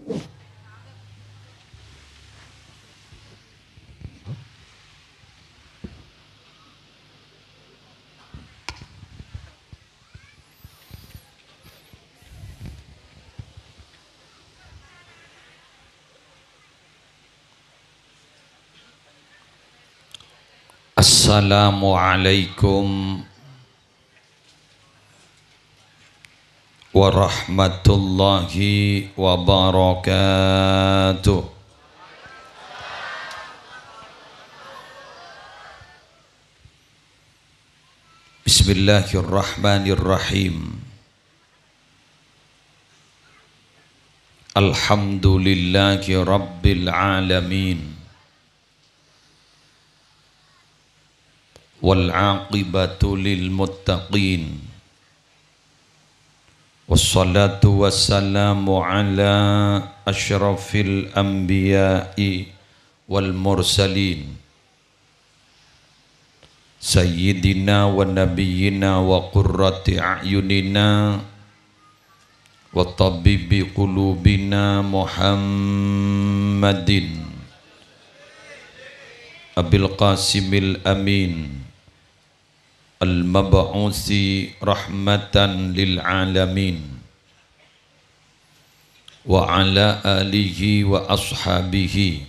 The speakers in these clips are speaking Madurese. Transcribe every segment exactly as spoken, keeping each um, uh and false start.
Assalamualaikum warahmatullahi wabarakatuh. Bismillahirrahmanirrahim. Alhamdulillahi rabbil alamin. Wal aqibatu lil muttaqin. Wassalatu wassalamu ala asyrafil anbiya'i wal mursalin. Sayyidina wa nabiyyina wa qurrati a'yunina wa tabibi qulubina Muhammadin Abil Qasimil Amin al-mab'usi rahmatan lil alamin, wa ala alihi wa ashabihi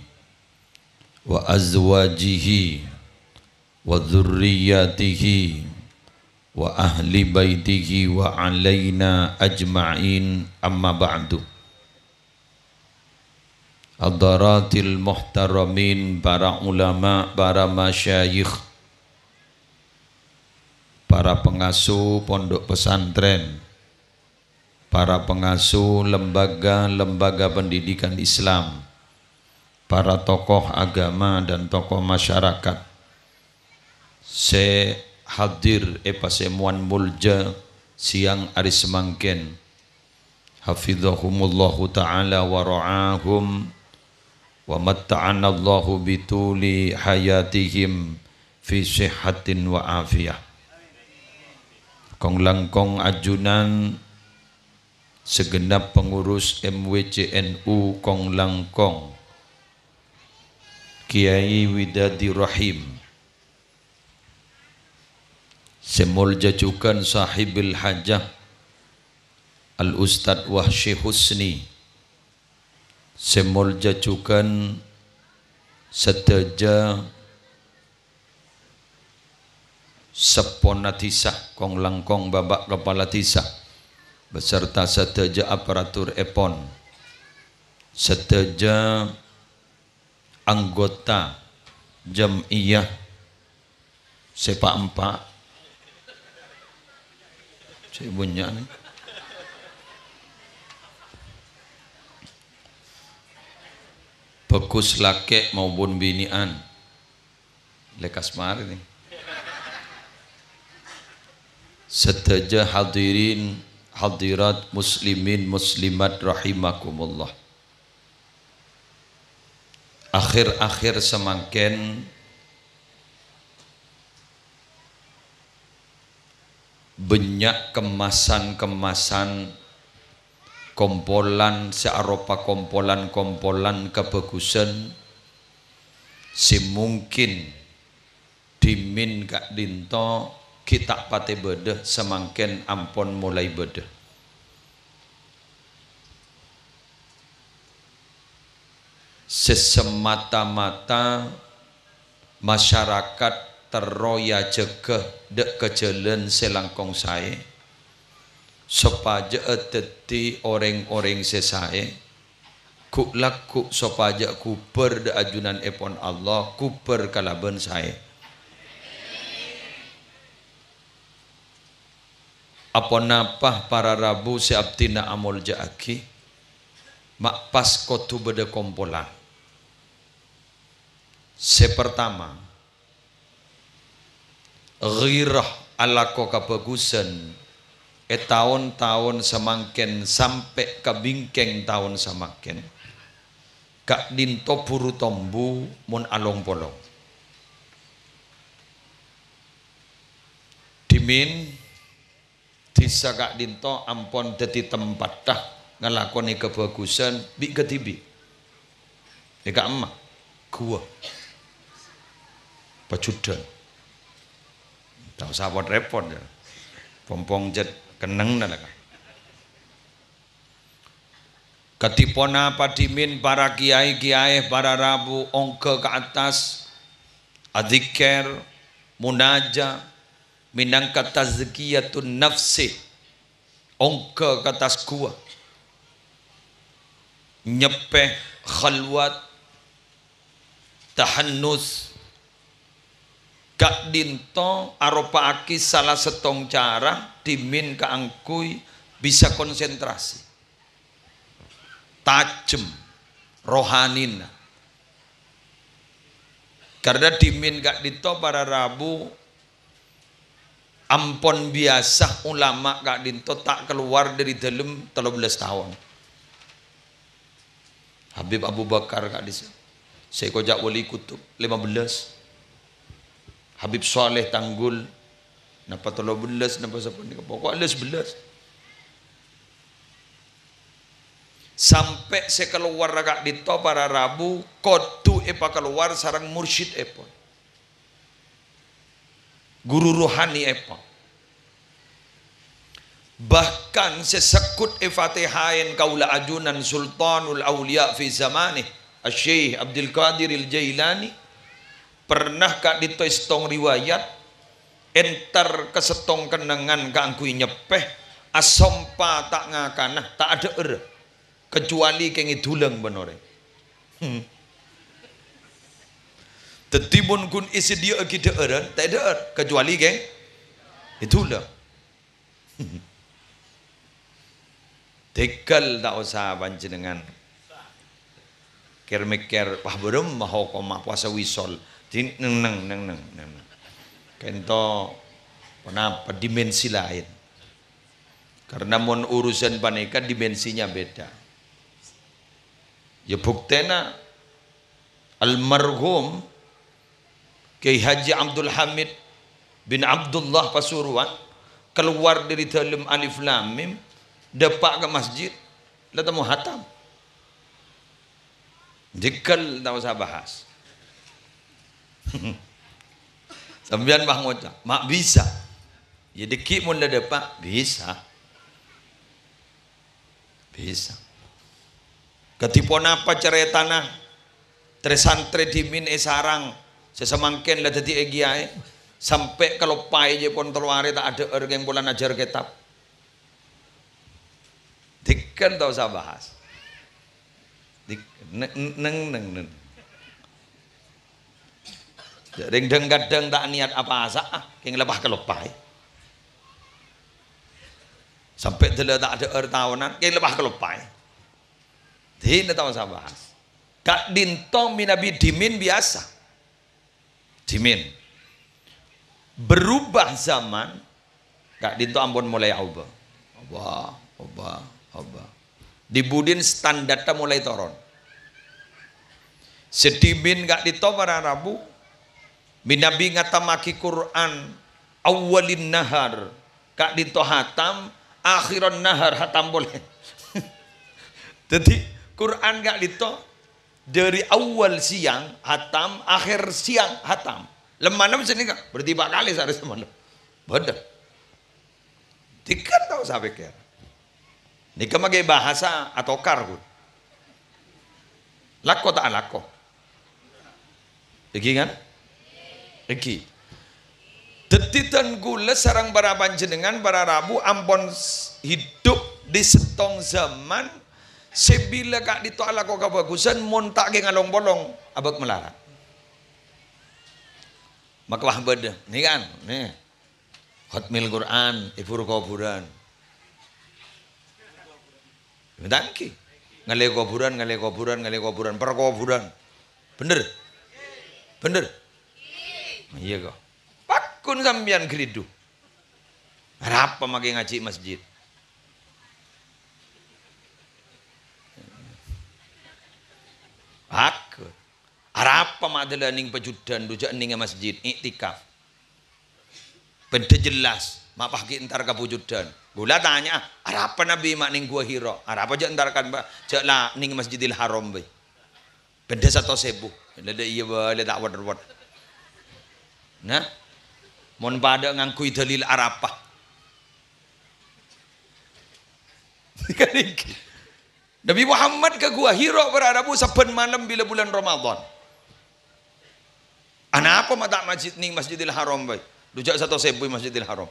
wa azwajihi wa dzurriyyatihi wa ahli baitihi wa alaina ajma'in, amma ba'du. Hadaratil muhtaramin, para ulama, para masyayikh, para pengasuh pondok pesantren, para pengasuh lembaga-lembaga pendidikan Islam, para tokoh agama dan tokoh masyarakat sè hadir è pasemowan molja sèyang arè samangkèn. Hafizahumullahu ta'ala wa ra'ahum, wa matta'anallahu bituli hayatihim fi sihhatin wa afiyah. Kong-langkong ajunan segenap pengurus M W C N U kong-langkong, Kiai Widadi Rahim, sè molja jhughân Sahibul Hajah Al Ustadz Wahsy Husni, sè molja jhughân sadhâjâ seppona dhisa, kong-langkong Bapak Kepala Dhisa, beserta sadhâjâ aparatur èpon, sadhâjâ anggota jam'iyah sè pa'-empa'. Sè bânnya' nè. Bhâghus lakè' maupun binè'an. Lèkas marè nè. Sadhâjâ hadirin hadirat muslimin muslimat rahimakumullah. Akhèr-akhèr samangkèn bânnya' kemasan-kemasan, kompolan sè aropa kompolan-kompolan kabhâghusân sè mungkin dhimèn ka'dinto ghi' ta' patè bâdâ, samangkèn ampon molaè bâdâ. Sè samata-mata masyarakat terro èajâgâ dâ' ka jhâlân sè langkong saè, sopajâ'â dhâddhi orèng-orèng sè saè, ghu'-lagghu' sopajâ'â ghubâr dâ' ajunanèpon Allah, ghubâr kalabân saè. Aponapa para rabu sè abdhina amolja'aghi, ma' pas kodhu bâdâ kompolan. Sè partama, ghirah alako kabhâghusân è taon-taon samangkèn sampè' ka bingkèng taon samangkèn, ka'dinto buru tombu mon along-polong. Dhimèn dhisa ka'dinto ampon dhâddhi tempatta ngalakonè kabhâghusân bi' kadhibi'. È ka'emma, ghuwâ. Pajudhân. Ta' osa pot-rèpot, ya. Pong-pong cè' kennengnga la, Ka'. Kadhi ponapa dhimèn para kiyaè-kiyaè, para rabu ongghâ ka attas, adzikir, munaja, mènangka tazkiyatun nafsi, ongghâ ka attas ghuwâ, nyeppè, khalwat, tahannus, ka'dhinto aropa'aghi sala sèttong cara dhimèn kaangghuy bisa konsentrasi, tajem rohanina. Karna dhimèn ka'dhinto para rabu ampon biyasa ulama ka'dhinto ta' kalowar dâri dâlem tello bellâs taon. Habib Abu Bakar ka'dhissa', sè èkoca' Wali Kutub, lèma bellâs. Habib Saleh Tanggul, napa tello bellâs, napa sapanèka, pokok lès bellâs. Sampè' sè kalowar ka'dhinto para rabu kodhu èpakalowar sareng mursyidèpon, guru rohanièpon. Bahkan sè segghut èfatèhaèn kaulâ ajunan Sultanul Auliya fi zamani, Asy-Syaikh Abdul Qadiril Jailani, pernah ka'dhinto è sèttong riwayat, entar ka sèttong kennengngan kaangghuy nyeppè, asompa ta' ngakana, ta' adhâ'âr, kacuwali kèng èdulâng bân orèng. Hmm. Dhâddhi, mon ghun èsadhiyâ'aghi dhâ'ârân, ta' èdhâ'âr, kacuwali kèng èdulâng. Tèghâl ta' osa panjhennengngan kèr-mèkkèr, "Wah, bârâmma hokomma powasa wisol?" Di neng-neng, neng-neng, neng-neng. Kènto ponapa dimensi laèn. Karna mon urusan panèka dimensinya beda. Ya, buktèna almarhum Kiai Haji Abdul Hamid bin Abdullah Pasuruan kalowar dâri dâlem Alif Lam Mim, dâpa' ka masjid, la temmo hatam. Dhigghâl ta' osa bahas. Sampèyan mah ngoca', "Ma' bisa." Ya, dhâggi' mon la dâpa', bisa. Bisa. Kadhi ponapa carètana trè-santrè dhimèn è sarang sè samangkèn la dhâddhiyâ kiyaè, sampè' kaloppaè jâ' pon tello arè ta' adhâ'âr kèng polana ajhâr kètab? Dhigghâl ta' osa bahas. Dhig-, neng, neng, neng, neng. Rèng dhâng-kadhâng ta' niyat apasa'a, kèng la pas kaloppaè. Sampè' dâlla ta' adhâ'âr taonan, kèng la pas kaloppaè. Dhina ta' osa bahas. Ka'dhinto mènabi dhimèn biyasa. Dhimèn. Berubah zaman, ka'dhinto ampon molaè aobâ. Obâ, obâ, obâ. Di-budina standarra molaè toron. Sè dhimèn ka'dhinto para rabu, mènabi ngatammaghi Qur'an awwalin nahar, ka'dhinto hatam, akhiran nahar hatam polè. Dhâddhi, Qur'an ka'dhinto dâri awwal siyang hatam, akhèr siyang hatam. Lem malem sanèka, berarti empa' kalè saarè samalem. Bhender. Dhigghâl ta' osa pèkkèr. Nèka makè bahasa atokar, Bu. Lako ta' alako? Èngghi, kan? Èngghi. Dhâddhi, dân kaulâ sareng para panjhennengngan, para rabu, ampon s-, hidup di sèttong zaman sè bilâ ka'dhinto alako kabhâghusân, mon ta' kèng along-polong, abâ' malarat. Maka wah bâdâ, nèka, kan? Nè. Khatmil Qur'an, è buru kobhurân. Èngghi. Ngalè kobhurân, ngalè kobhurân, ngalè kobhurân, per kobhurân. Bhender? Bhender? Iyâ, kok. Paggun sampèyan ghâridhu. Arapa makè ngajhi masjid? Paggun. Arapa ma' dâlâ nèng pajudhân, dhu jhâ' nèng è masjid, iktikaf. Bhender jelas. Ma' pas ghi' entar ka Bujudan. Ghulâ tanya'a, "Arapa Nabbhi ma' neng Gua Hira? Arapa jhâ' entar kan, Pak? Jhâ' la neng Masjidil Haram bhâi." Bhendhâ satos èbu. La dâ' iyâ bhâi, la ta' wet-wet. Nah, mon padâ ngangghuy dalil arapa. Kan iki. Nabbhi Muhammad ka Gua Hira para rabu sabbhân malem bilâ bulân Ramadan. Anapa ma' ta' masjid neng Masjidil Haram bhâi? Dhu jhâ' satos èbu Masjidil Haram.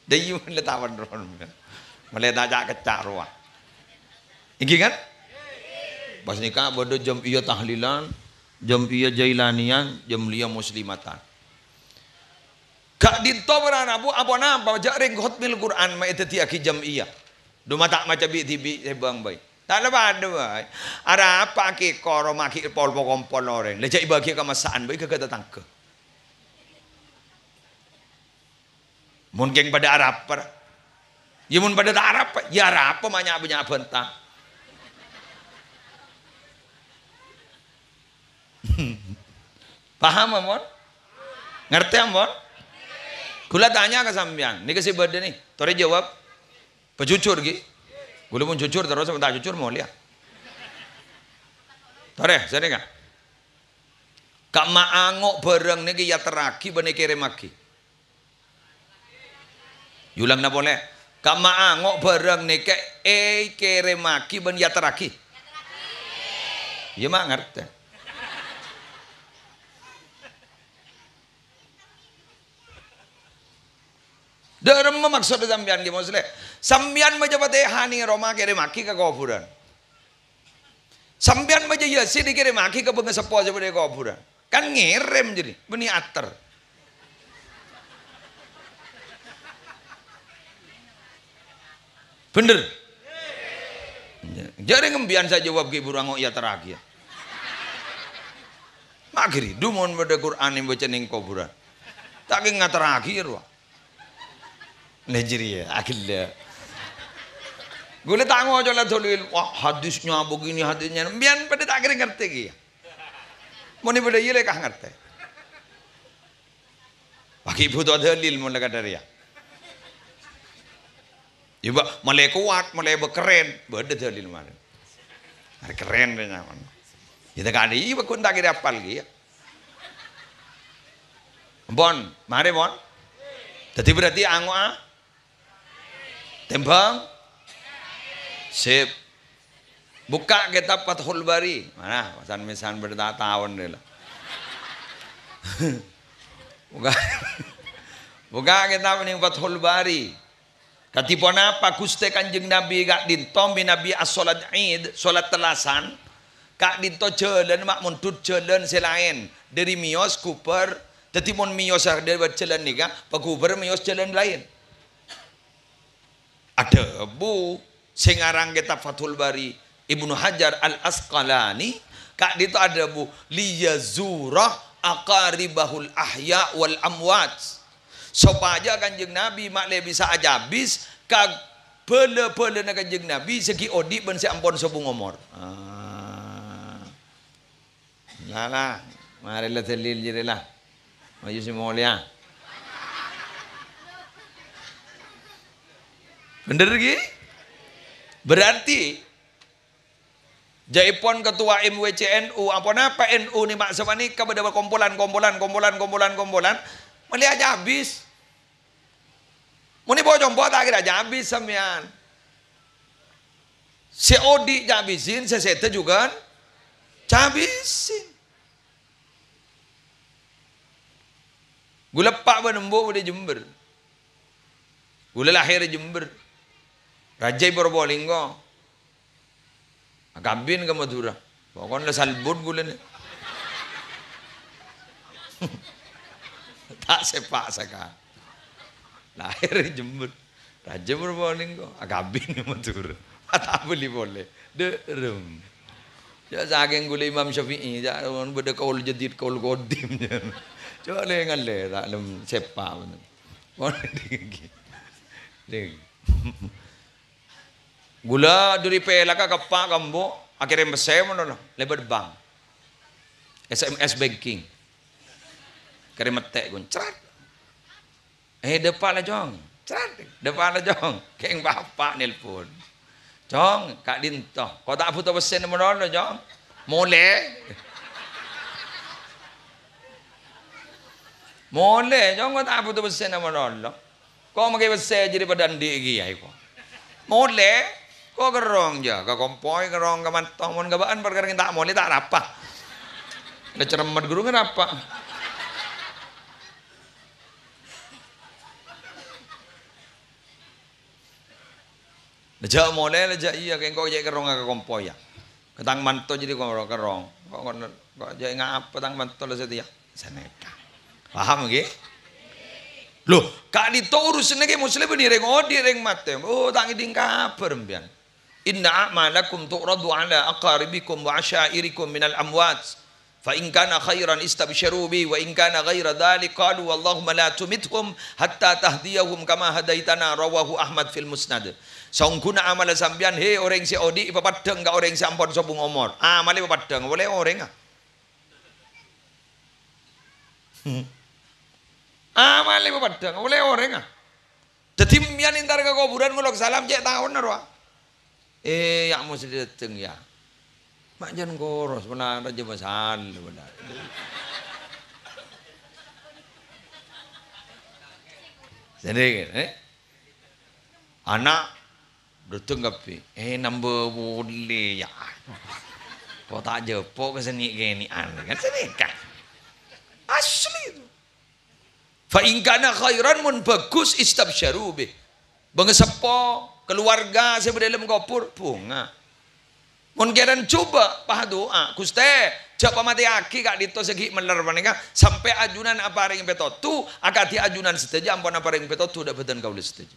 Dâ' iyâ malè tawan ron. Malè ta' ca'-kecca' rowa. Èngghi kan? Pas nèka bâdâ jam'iyah tahlilan, jam'iyah jailaniyan, jam'iyah muslimatan. Ka'dinto para rabu aponapa jhâ' rèng khotmil Qur'an ma' èdhâddhiyâghi jam'iyah. Dhu ma' ta' maca bi'-dhibi' sèbâng bhâi. Ta' la padâ bhâi. Arapa akè koro maghi' pol-, pokompol orèng. La jhâ' èbâghi ka massa'an bhâi ghâghâ tatangghâ. Mon kèng padâ arapa. Yâ mon padâ ta' arapa, yâ arapa ma' nya'-bânnya' bânta. Paham, ampon? Ngartè, ampon? Ghulâ tanya ka sampèyan, nèka sè bâdâ nè, torè jawab. Pajhujhur, ghi. Ghulâ mon jhujhur terros, mon ta' jhujhur, molèya. Torè, sanèka. Kamma ango' bhârâng nèka èyaterraghi bân èkèrèmmaghi? Yulangna polè. Kamma ango' bhârâng nèka èkèrèmmaghi bân èyaterraghi? Iyâ, ma' ngartè. Dâremma maksodda sampèyan, Ki Musleh? Sampèyan maca Fatihah neng roma kèrèmmaghi ka kobhurân. Sampèyan maca Yasin èkèrèmmaghi ka bângaseppo sè bâdâ è kobhurân. Kan ngèrèm jârèya, bânnè ater. Bhender? Jârèya ngembiyân sè jawab ghi' buru ango' èyaterraghi, yâ. Ma' ghâri, dhu mon bâdâ Qur'an èbâca neng kobhurân. Ta' kèng ngaterraghi, yâ, rowa. Nè jârèya, aghellâ'. Ghulâ ta' ngoco' la dalil, "Wah, hadisnya begini, hadisnya." Sampèyan padâ ta' kèra ngartè kèya. Mon bâdâ iyâ lè ka ngartè. Paghi' bhuto dalil mon la kadhâ' rèya. Iyâ, Pak, malè kowat, malè bâ-, kerrèn. Bâdâ dalil malè. Arè kerrèn rè nyaman. Iyâ, ta' kali, iyâ, Pak, ghun ta' kèra apal kèya. Ampon, marè, pon. Dhâddhi berarti ango'a tèmbhâng. Sip. Bukka' kètab Fathul Bari. Mana? San-mèsan bâdâ ta-, taon dâ' la. Bukka', bukka' kètab neng Fathul Bari. Kadhi ponapa Ghustè Kanjeng Nabi ka'dinto mènabi as-sholat Id, sholat tellasan, ka'dinto jhâlân ma' mondhut jhâlân sè laèn. Dâri mèyos ghubâr, dhâddhi mon mèyos dâri jhâlân nèka, paghubâr mèyos jhâlân laèn. Adhâbu sè ngarang kètab Fathul Bari, Ibnu Hajar Al-Asqalani, ka'dinto adhâbu, "Liyazura aqaribahul ahya wal amwat." Sopajâ Kanjeng Nabi ma'lè bisa ajâbis ka bhâlâ-bhâlâna Kanjeng Nabi sè ghi' odi' bân sè ampon sobung omor. Ah. La, la, marè la dalil jârèya la. Maju sè molèya. Bhender, ghi? Berarti, jâèpon ketua M W C N U, aponapa N U nè ma' sapanèka bâdâ kompolan, kompolan, kompolan, kompolan, kompolan, malè ajâbis. Mon èpo-compo ta' kèra ajâbis sampèyan. Sè odi' jâbisin, sè sèdhâ jhughân jâbisin. Ghulâ eppa' bân embu' bâdâ è Jember. Ghulâ lahèr è Jember. Rajâ è Probolinggo. Akabin ka Madhurâ. Pokokna la salbut ghulâ nè. Ta' sèpa' sakalè. Lahèr è Jember. Rajâ Probolinggo. Akabin ka Madhurâ. Ta' abâli polè. Dâ'rem. Jâ' sakèng ghulâ Imam Syafi'i, jâ' bâdâ kaul jadid, kaul qadim. Jâ' lè-ngalè, ta' lem sèpa'. Ding. Ding. Ghulâ dâri Pèlaka ka eppa' ka embu', akèrèm pèssè mon la, lèbât bank. S M S banking. Kèrèm mèttè' ghun, crat. Eh, dâpa' la, Cong. Dâpa' la, Cong. Kèng bapa' nelpon. "Cong, ka'dinto. Ko' ta' bhuto pèssèna malolo, Cong." "Molè." "Molè, Cong, ko' ta' bhuto pèssèna malolo." "Ko' makè pèssè jârèya padâ andi' kèya, ko'." "Molè." "Ko' kerrong, jâ. Kakompoy kerrong ka manto. Mon ka bâ'ân parkara ta' molè ta' arapa." La ceremmet ghuru ngarapa. La jâ' molè, la jâ' iyâ, kèng ko' jâ' kerrong ka kompoy, yâ. Ka tang manto jârèya ko' kerrong. Ko', ko', ko' jâ' ngapa tang manto la satèya. Sanèka. Paham, ghi? Loh, ka'dinto urusanna Kè Muslim bânnè rèng odi', rèng matè. Oh, ta' ngèdhing kabhâr, empèyan. "Inna a'malakum tu'radu ala aqaribikum wa asyairikum minal amwat. Fa in kana khairan istabsyaru bi, wa in kana ghaira dzalik qalu, Allahumma la tumithum hatta tahdiyahum kama hadaitana." Rawahu Ahmad fil Musnad. Saongghuna amalla sampèyan, he, orèng sè odi', èpapaddhâng ka orèng sè ampon sobung omor. Amalla èpapaddhâng, polè orèngnga. Amalla èpapaddhâng, polè orèngnga. Dhâddhi, empèyan entar ka kobhurân ngolok salam cè' taonna rowa. Eh, ya' mesti dâteng, ya. Ma' jân koros, pernah raja masal, pernah. Jadi, eh, ana' dâteng kabbhi. Eh, nambâ polè, ya. Ko' ta' jâpo' ka sè nè'-kènè'an, kan sanèka. Asli itu. "Fa in kana khairan," mon bhâghus, "istabsyaru bih." Bângaseppo, kaluwarga sè bâdâ è dâlem kobhur, bhunga. Mon kèran jhubâ', pas adu'a, "Ghustè, jhâ' pamatèyaghi ka'dinto sè ghi' mèller panèka, sampè' ajunan aparèng pètodhu, akadhi ajunan sadhâjâ ampon aparèng pètodhu dâ' bhâdhân kaulâ sadhâjâ."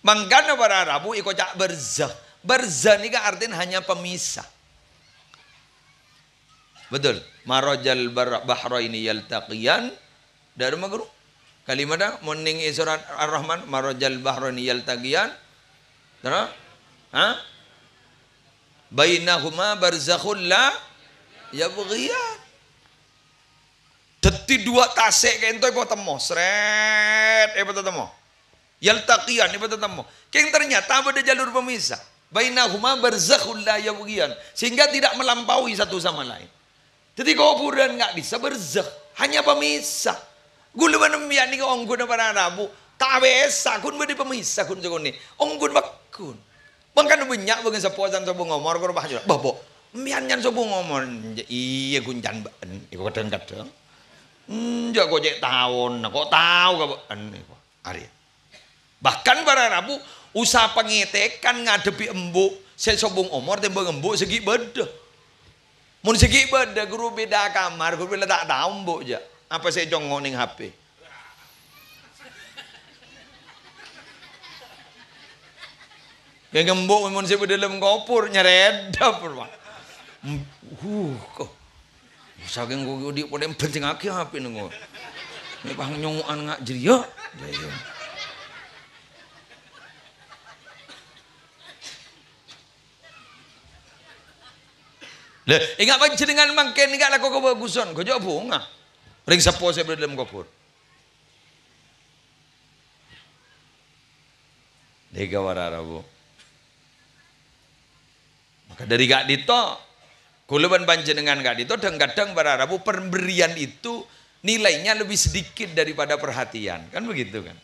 Mangkana para rabu èkoca' barzakh. Barzakh nèka artèna hanya pemisah. Betul. "Marajal bar-, bahraini yaltaqiyan." Dâ' remma, Guru? Kalimatta, mon nèng è surat Ar-Rahman, "Marajal bahraini yaltaqiyan." Terus? Ha? "Bainahuma barzakhul la yabghiyan." Dhâddhi, duwâ' tasè' ka'dinto èpatemmo, srèt, èpatemmo. Yaltaqiyan, èpatemmo. Kèng ternyata bâdâ jalur pemisah. "Bainahuma barzakhul la yabghiyan." Sehingga tidak melampaui satu sama lain. Dhâddhi, kobhurân ka'dissa' barzakh, hanya pemisah. Ghulâ bân empèyan nèka ongghuna para rabu, ta' bisa, ghun bâdâ pemisah, ghun sakonè'. Ongghun pagghun. Mangkana bânnya' bângaseppo can sobung omor, kor pas jâ-, "Bâh, Bo', empèyan can sobung omor." "Iyâ, ghun can bâ'ân." Èko kadhâng-kadhâng. "Enjâ', ko' cè' taona, ko' tao ka bâ'ân." Èko. Arèya. Bahkan para rabu, usaha pangètèkan ngadhebbhi embu' sè sobung omor tèmbhâng embu' sè ghi' bâdâ. Mon sè ghi' bâdâ, ghuru bhidhâ kamar, ghuru bilâ ta' tao embu', jâ'. Apa sè ècongngo' nèng H P? Kèng embu' mon sè bâdâ dâlem kobhur, nyarèdhâp, Pak. Em-, huh, ko-, sakèng ko-, odi' polè bhândhingngaghi H P nèng ko-, nèng pas nyongo'an nga' jârèya. Lah, enga' panjhennengngan mangkèn enga' lako kabhâghusân, ghâjâ' bhunga. Rèng seppo sè bâdâ dâlem kobhur. Dhika para rabu. Maka dhâri ka'dinto, kaulâ bân panjhennengngan ka'dinto, dhâng-kadhâng para rabu pemberian itu nilainya lebih sedikit daripada perhatian. Kan begitu, kan?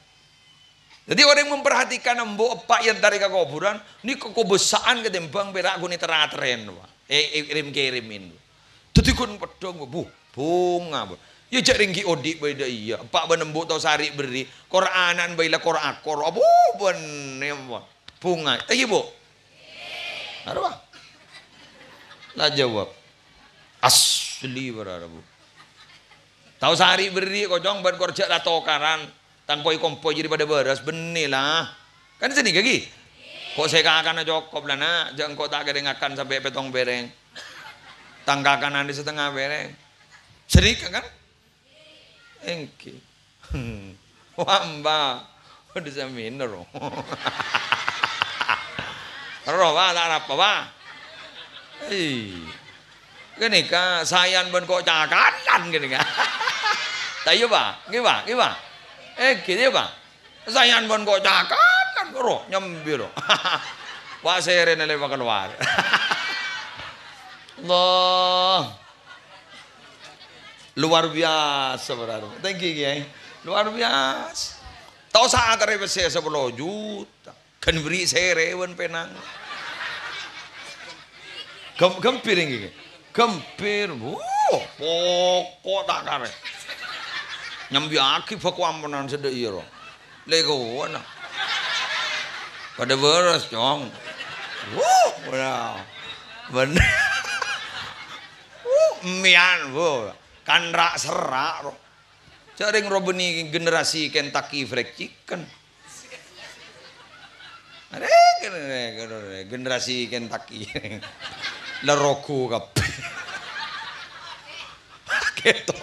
Dhâddhi, orèng memperhatikan embu' eppa' èyantara ka kobhurân, nèka kobâsa'an katèmbhâng pèra' ghun èter-aterrèn, wah. Eh, eh, kirim-kirimin. Dhâddhi, ghun peddhâng, bu, bhunga, bu. Yâ, jhâ' rèng ghi' odi' bhâi dâ' iyâ. Eppa' bân embu' tao sari' berri', kor ana'na bhâi la kor-akor. Abu, bân, bhunga. Eh, iyâ, Bu? Arowa. La jawab. Asli, para rabu. Tao sari' berri', kocong, bân kor jhâ' la tokaran. Tang poi-kompoi jârèya padâ bârâs, bânnè la. Kan sanèka, ghi? Ko' sè kakana cokop la, Na'. Jhâ' engko' ta' kèrèng ngakan sampè' pèttong pèrèng. Tang kakanan dâ' satengnga pèrèng. Sanèka, kan? Èngghi. Wah, Mbah. Waduh, saminar, oh. Rowa ta' arapa, Pak? Ih. Ghânèka, saèyan bân ko' cakalan ghânèka. Ta' iyâ, Pa'? Ngghi, Pa'? Ngghi, Pa'? Èngghi, iyâ, Pa'? Saèyan pon ko' cakalan, ro, nyambi, ro. Wa' sèrèna lè pakalowar. Allah. Luar biasa, berarti. Thank you, Kiai. Luar biasa. Tao sakarè pèssè sapolo juta. Ghân bherri' sèrè bân pènang. Gem-, gembhir èngghi. Gembhir. Wuh, poko' ta' karè. Nyambiyaghi bhâko amponan sèdhâ iyâ, ro. Lè kowana. Padâ bârâs, Cong. Wuh, wah. Bân-, wuh, mèyan, wuh. Kan ra'-serra', ro. Jhâ' rèng ro bânnè generasi Kentucky Fried Chicken. Arè, arè, arè, arè, generasi Kentucky. La rogu kabbhi. Gitu.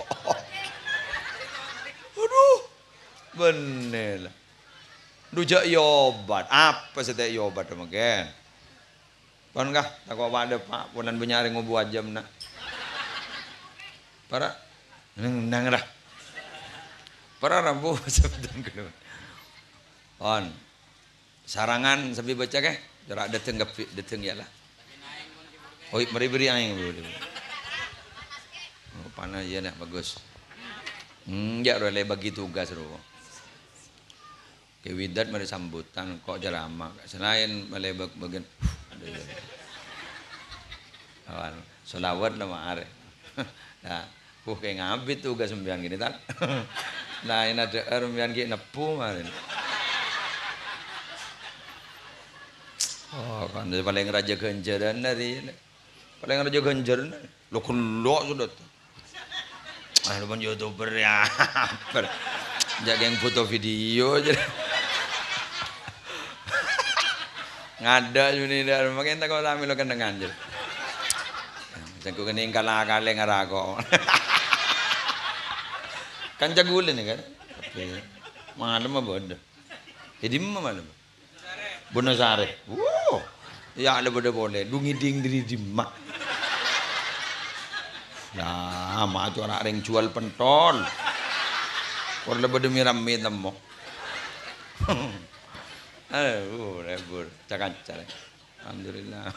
Aduh. Bânnè la. Dhu jhâ' èobât. Apa sè ta' èobât, mangkèn? Pon, kah, tako' padâ, Pa'. Polana bânnya' rèng ngobu ajâm, na'. Para. Neng, neng, ra. Para rabu, sabdhân kulo. Pon. Sarangan sambi baca, kè? Jhâ' ra' dâteng kabbhi, dâteng, yâ, la. Oi, mari bâri' aèng, Bu. Oh, pana, iyâ, na', bagus. Hmm, jhâ' ro lè bagi tugas, ro. Kè Widat marè sambutan, ko' ceramah. Salaèn malè bag-, bagian, aduh, iyâ. Awan, sholawat la marè. Nah, uh, kè ngabit tugas sampèyan gini, Tan. Nah, èna dhâ'âr sampèyan ghi' nebbhu marè. Oh, kan palèng rajâ ghânjhârân arè. Palèng rajâ ghânjhârân. Lo, ghellu' sodât. Ah, lu pon YouTuber, yâ. Ber-, jhâ' kèng foto video jâ. Ngadâ' juni dâ', mangkèn tako' ta' mèlo kennengngan jâ. Sengko' kennèng kala-kalè ngarako'. Kanca ghulâ nè, kan? Malem apa bâdâ? È dimma malem? Wonosarè. Wuh. Yâ, la bâdâ polè. Dhu ngèdhing dâri dimma? Yâ, ma' cora' rèng juwâl pentol. Kor la bâdâ mè-rammè temmo. Aduh, lebur. Ca-kanca. Alhamdulillah.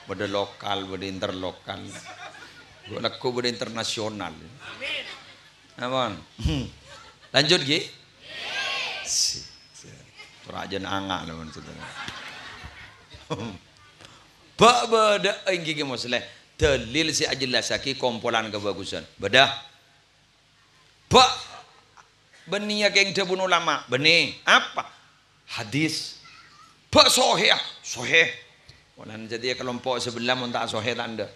Bâdâ lokal, bâdâ interlokal. Ghu', lagghu' bâdâ internasional. Amin. Apa? Lanjut, ghi? Si, si. Rajân anga, lho, maksudnya. Bâ', bâdâ, èngghi, ghi, Musleh. Dalil sè ajellassaghi kompolan kabhâghusân. Bâdâ. Bâ', bânnè kèng dhâbuna ulama. Bânnè. Apa? Hadis. Bâ' sohè, ah. Sohè. Polana jâdiyâ kalompo' sabellâ mon ta' sohè ta' endâ'.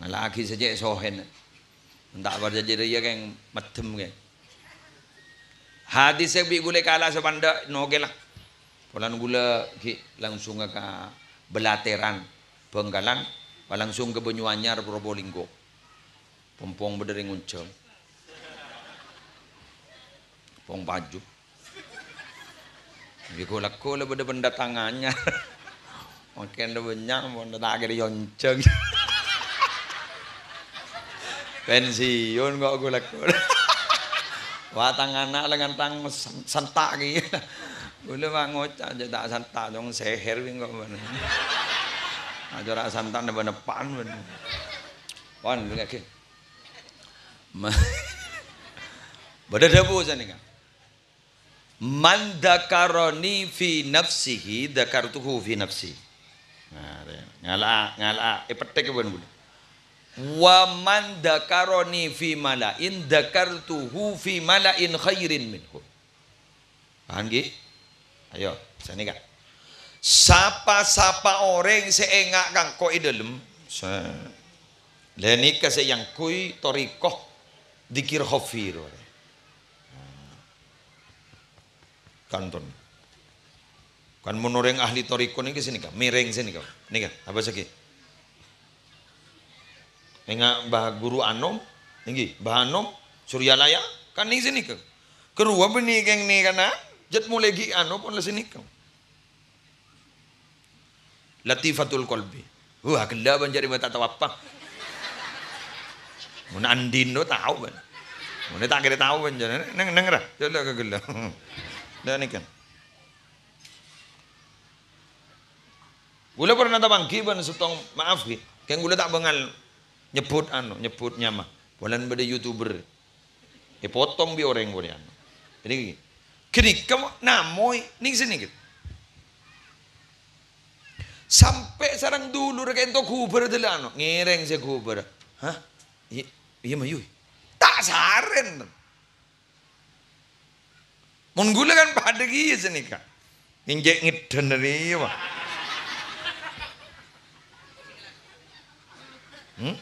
Ngala'aghi sè cè' sohèna. Mon ta' parcajâ rèya kèng meddhem kèng. Hadis sè bi' ghulâ kala sapandhâ nokèla. Polana ghulâ ghi' langsunga ka Belateran, Bangkalan, pas langsung ka Banyuanyar, Probolinggo. Pong-pong bâdâ rèng onjhâng. Pong paju. Ghi' ghu'-lagghu' la bâdâ pendatangannya. Mangkèn la bânnya', mon ta' kèra onjhâng. Pensiun kok ghu'-lagghu'. Wah, tang ana' la ngantang sen-, santa' kèya. Ghulâ ma' ngoca', "Jhâ' ta' santa', dong, seher bing kok." Acara santa' napa-napa'an, bân. Pon, bengke. Ma-, bâdâ dhâbu sanèka. "Man dzakarani fi nafsihi, dzakartuhu fi nafsi." Nah, rè. Ngala'a, ngala'a, èpetthèk bân ghulâ. "Wa man dzakarani fi mala'in, dzakartuhu fi mala'in khairin minhu." Paham, ghi? Ayo, sanèka. Sapa-sapa orèng sè enga' ka engko' è dâlem, sa-, la nèka sè èangghuy thariqah dzikir khafi, ro. Kantun. Kan mon orèng ahli thariqah nèka sanèka, mèrèng sanèka. Nèka, apa sakè? Enga' Mbah Guru Anom, èngghi, Mbah Anom, Suryalaya, kan nèng sanèka. Karowa bânnè kèng nèkana, jhât molaè ghi' ano pon la sanèka. Latifatul Qalbi. Wah, ghellâ' bân jârèya ma' ta' tao apa. Mon Andin lo tao, bân. Mon ta' kèra tao, bân, jâ'. Neng, neng, ra. Jâ' la ghellâ'. Lah, nèka. Kaulâ pernah tapangghi bân sèttong, maaf, ghi. Kèng kaulâ ta' bângal nyebbhut, anu, nyebbhut nyama. Polana bâdâ YouTuber. Èpotong bi' orèng polè, anu. Jadi, ghânèka mo-, namoy, nèng sènè, ghi. Sampè' sareng dulur ka'ènto ghubârâ dâlâ, anu, ngèrèng sè ghubârâ. Hah? Iyâ, iyâ, mayu. Ta' sarèn. Mon kaulâ kan padâ kèya sanèka. Ngènjhek ngèdhân rèya, Pak. Hmm?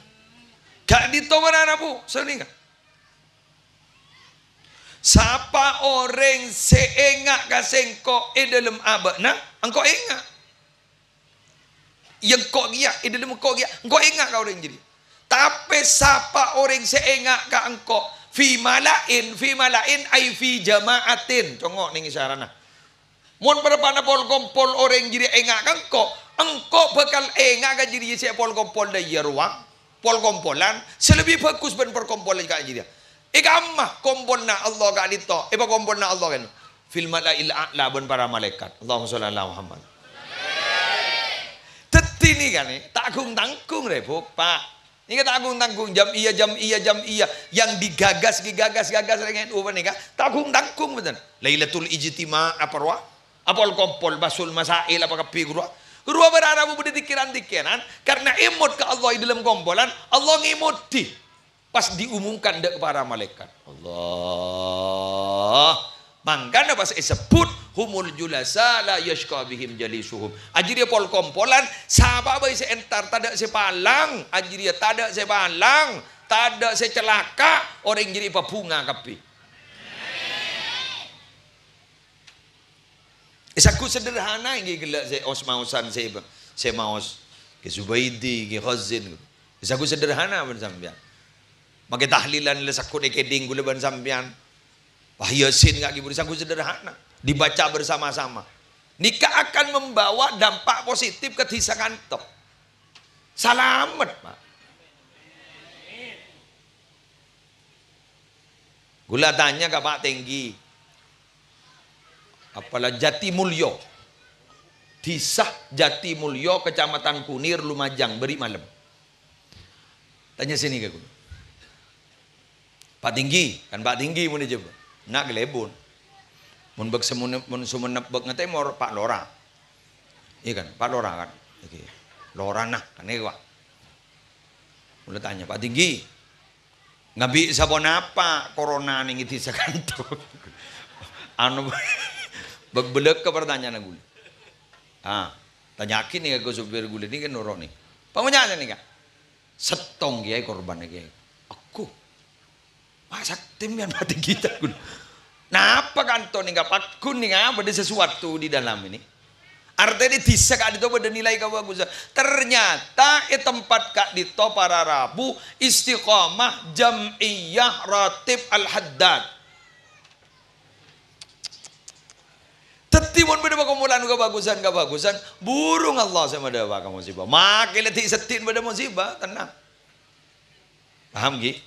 Ka'dinto mara, Bu, sanèka. Sapa orèng sè enga' ka sèngko' è dâlem abâ'na, engko' enga'. Iyâ, engko' kèya, è dâlem engko' kèya, engko' enga' ka orèng jârèya. Tapè sapa orèng sè enga' ka engko', fi mala'in, fi mala'in, ai fi jama'atin. Congo' nèng isarana. Mon parappa'na pol-kompol orèng jârèya enga' ka engko', engko' bhâkal enga' ka jârèya sè pol-kompol dâ' iyâ rowa. Pol-kompolan sè lebbi bhâghus bân parkompolan ka'dinto jârèya. È kamma kompolanna Allah ka'dinto, èpakompolanna Allah kan? Fil mala'il a'la bân para malaèkat. Allahumma sholli ala Muhammad. Dhâddhi nèka nè, ta' gung-tanggung rè, Bu, Pak. Nèka ta' gung-tanggung, jam'iyah, jam'iyah, jam'iyah yang digagas, digagas, gagas rèng N U panèka, ta' gung-tanggung bhunten. Lailatul Ijtima' apa rowa? Apol-kompol, Basul Masail apa kabbhi ghâruwa? Ghâruwa bârâ' rabu bâdâ dhikir-dhikirân, karna èmot ka Allah è dâlem kompolan, Allah ngèmodhi. Pas diumumkan dâ' para malaèkat. Allah. Mangkana pas èsebbhut, "Humul julasa la yasyqa bihim jalisuhum." Ajârèya pol-kompolan, sapa bhâi sè entar tadâ' sè palang, ajârèya tadâ' sè palang, tadâ' sè calaka', orèng jârèya pabhunga kabbhi. Èsangghu sederhana èngghi ghellâ' sè os-maosan sè, sè maos Kè Zubaidi, Kè Khazin. Èsangghu sederhana bân sampèyan. Makè tahlilan la sangghu èkèdhing kaulâ bân sampèyan. Wah, Yasin nga' ghibur èsangghu sederhana. Dibaca bersama-sama. Nèka akan membawa dampak positif ka dhisa ka'dinto. Salamet, Pak. Kaulâ tanya ka Pak Tenggi. Apala Jatimulyo. Dhisa Jatimulyo, Kecamatan Kunir, Lumajang, bâri' malem. Tanya sènè ka kaulâ. Pak Tenggi, kan Pak Tenggi mon èjâbâ. Na' Kalèbun. Mon bâk Sumene-, mon Sumenep bâk ngatèmor, Pak Lora. Iyâ kan, Pak Lora kan. Oke. Lorana, kan èko, Pak. Kaulâ tanya, "Pak Tenggi, ngabi' saponapa corona nèng è dhisa ka'dinto?" Anu, bâk-, bâlâkka partanya'anna kaulâ. Ah, tanya'aghi nèka ka sopir kaulâ nèka noro' nèka. Pamanya'an nèka. Sèttong kèyaè korban kèyaè. Aku. Masa' tèmèyan mati kita, ghun. Napa ka'dinto nèka, pagghun nèka, bâdâ sesuatu di dalam ini. Artèna dhisa ka'dinto bâdâ nilai kabhâghusân. Ternyata è tempat ka'dinto para rabu istiqomah jam'iyah ratib al-haddad. Dhâddhi mon bâdâ pakompolan kabhâghusân-kabhâghusân, burung Allah sè madâpa ka musibah. Makè la dhi'-seddhi'na bâdâ musibah, tenang. Paham, ghi?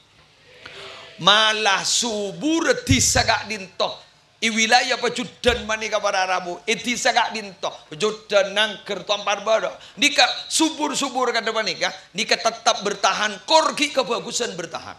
Malah subur dhisa ka'dinto. È wilayah Pajuddhân panèka para rabu, è dhisa ka'dinto, Pajuddhân, Nangger, Tompar Bârâ'. Nèka subur-subur kadhâ' panèka, nèka tetep bertahan, kor ghi' kabhâghusân bertahan.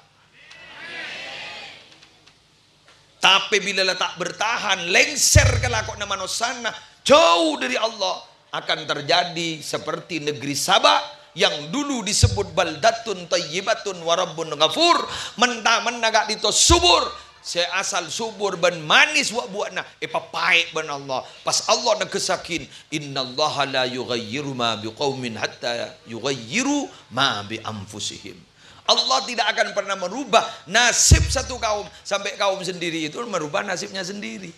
Tapè bilâ la ta' bertahan, lèngsèr ka lako'na manossana, jâu dâri Allah, akan terjadi seperti negeri Saba yang dulu disebut baldatun thayyibatun wa rabbun ghafur. Men-, tamenna ka'dinto subur, sè asal subur bân manis wa'-buwa'na, èpapaè' bân Allah. Pas Allah neggessaghi, "Innallaha la yughayyiru ma biqaumin hatta yughayyiru ma bi anfusihim." Allah tidak akan pernah merubah nasib satu kaum sampai kaum sendiri itu merubah nasibnya sendiri.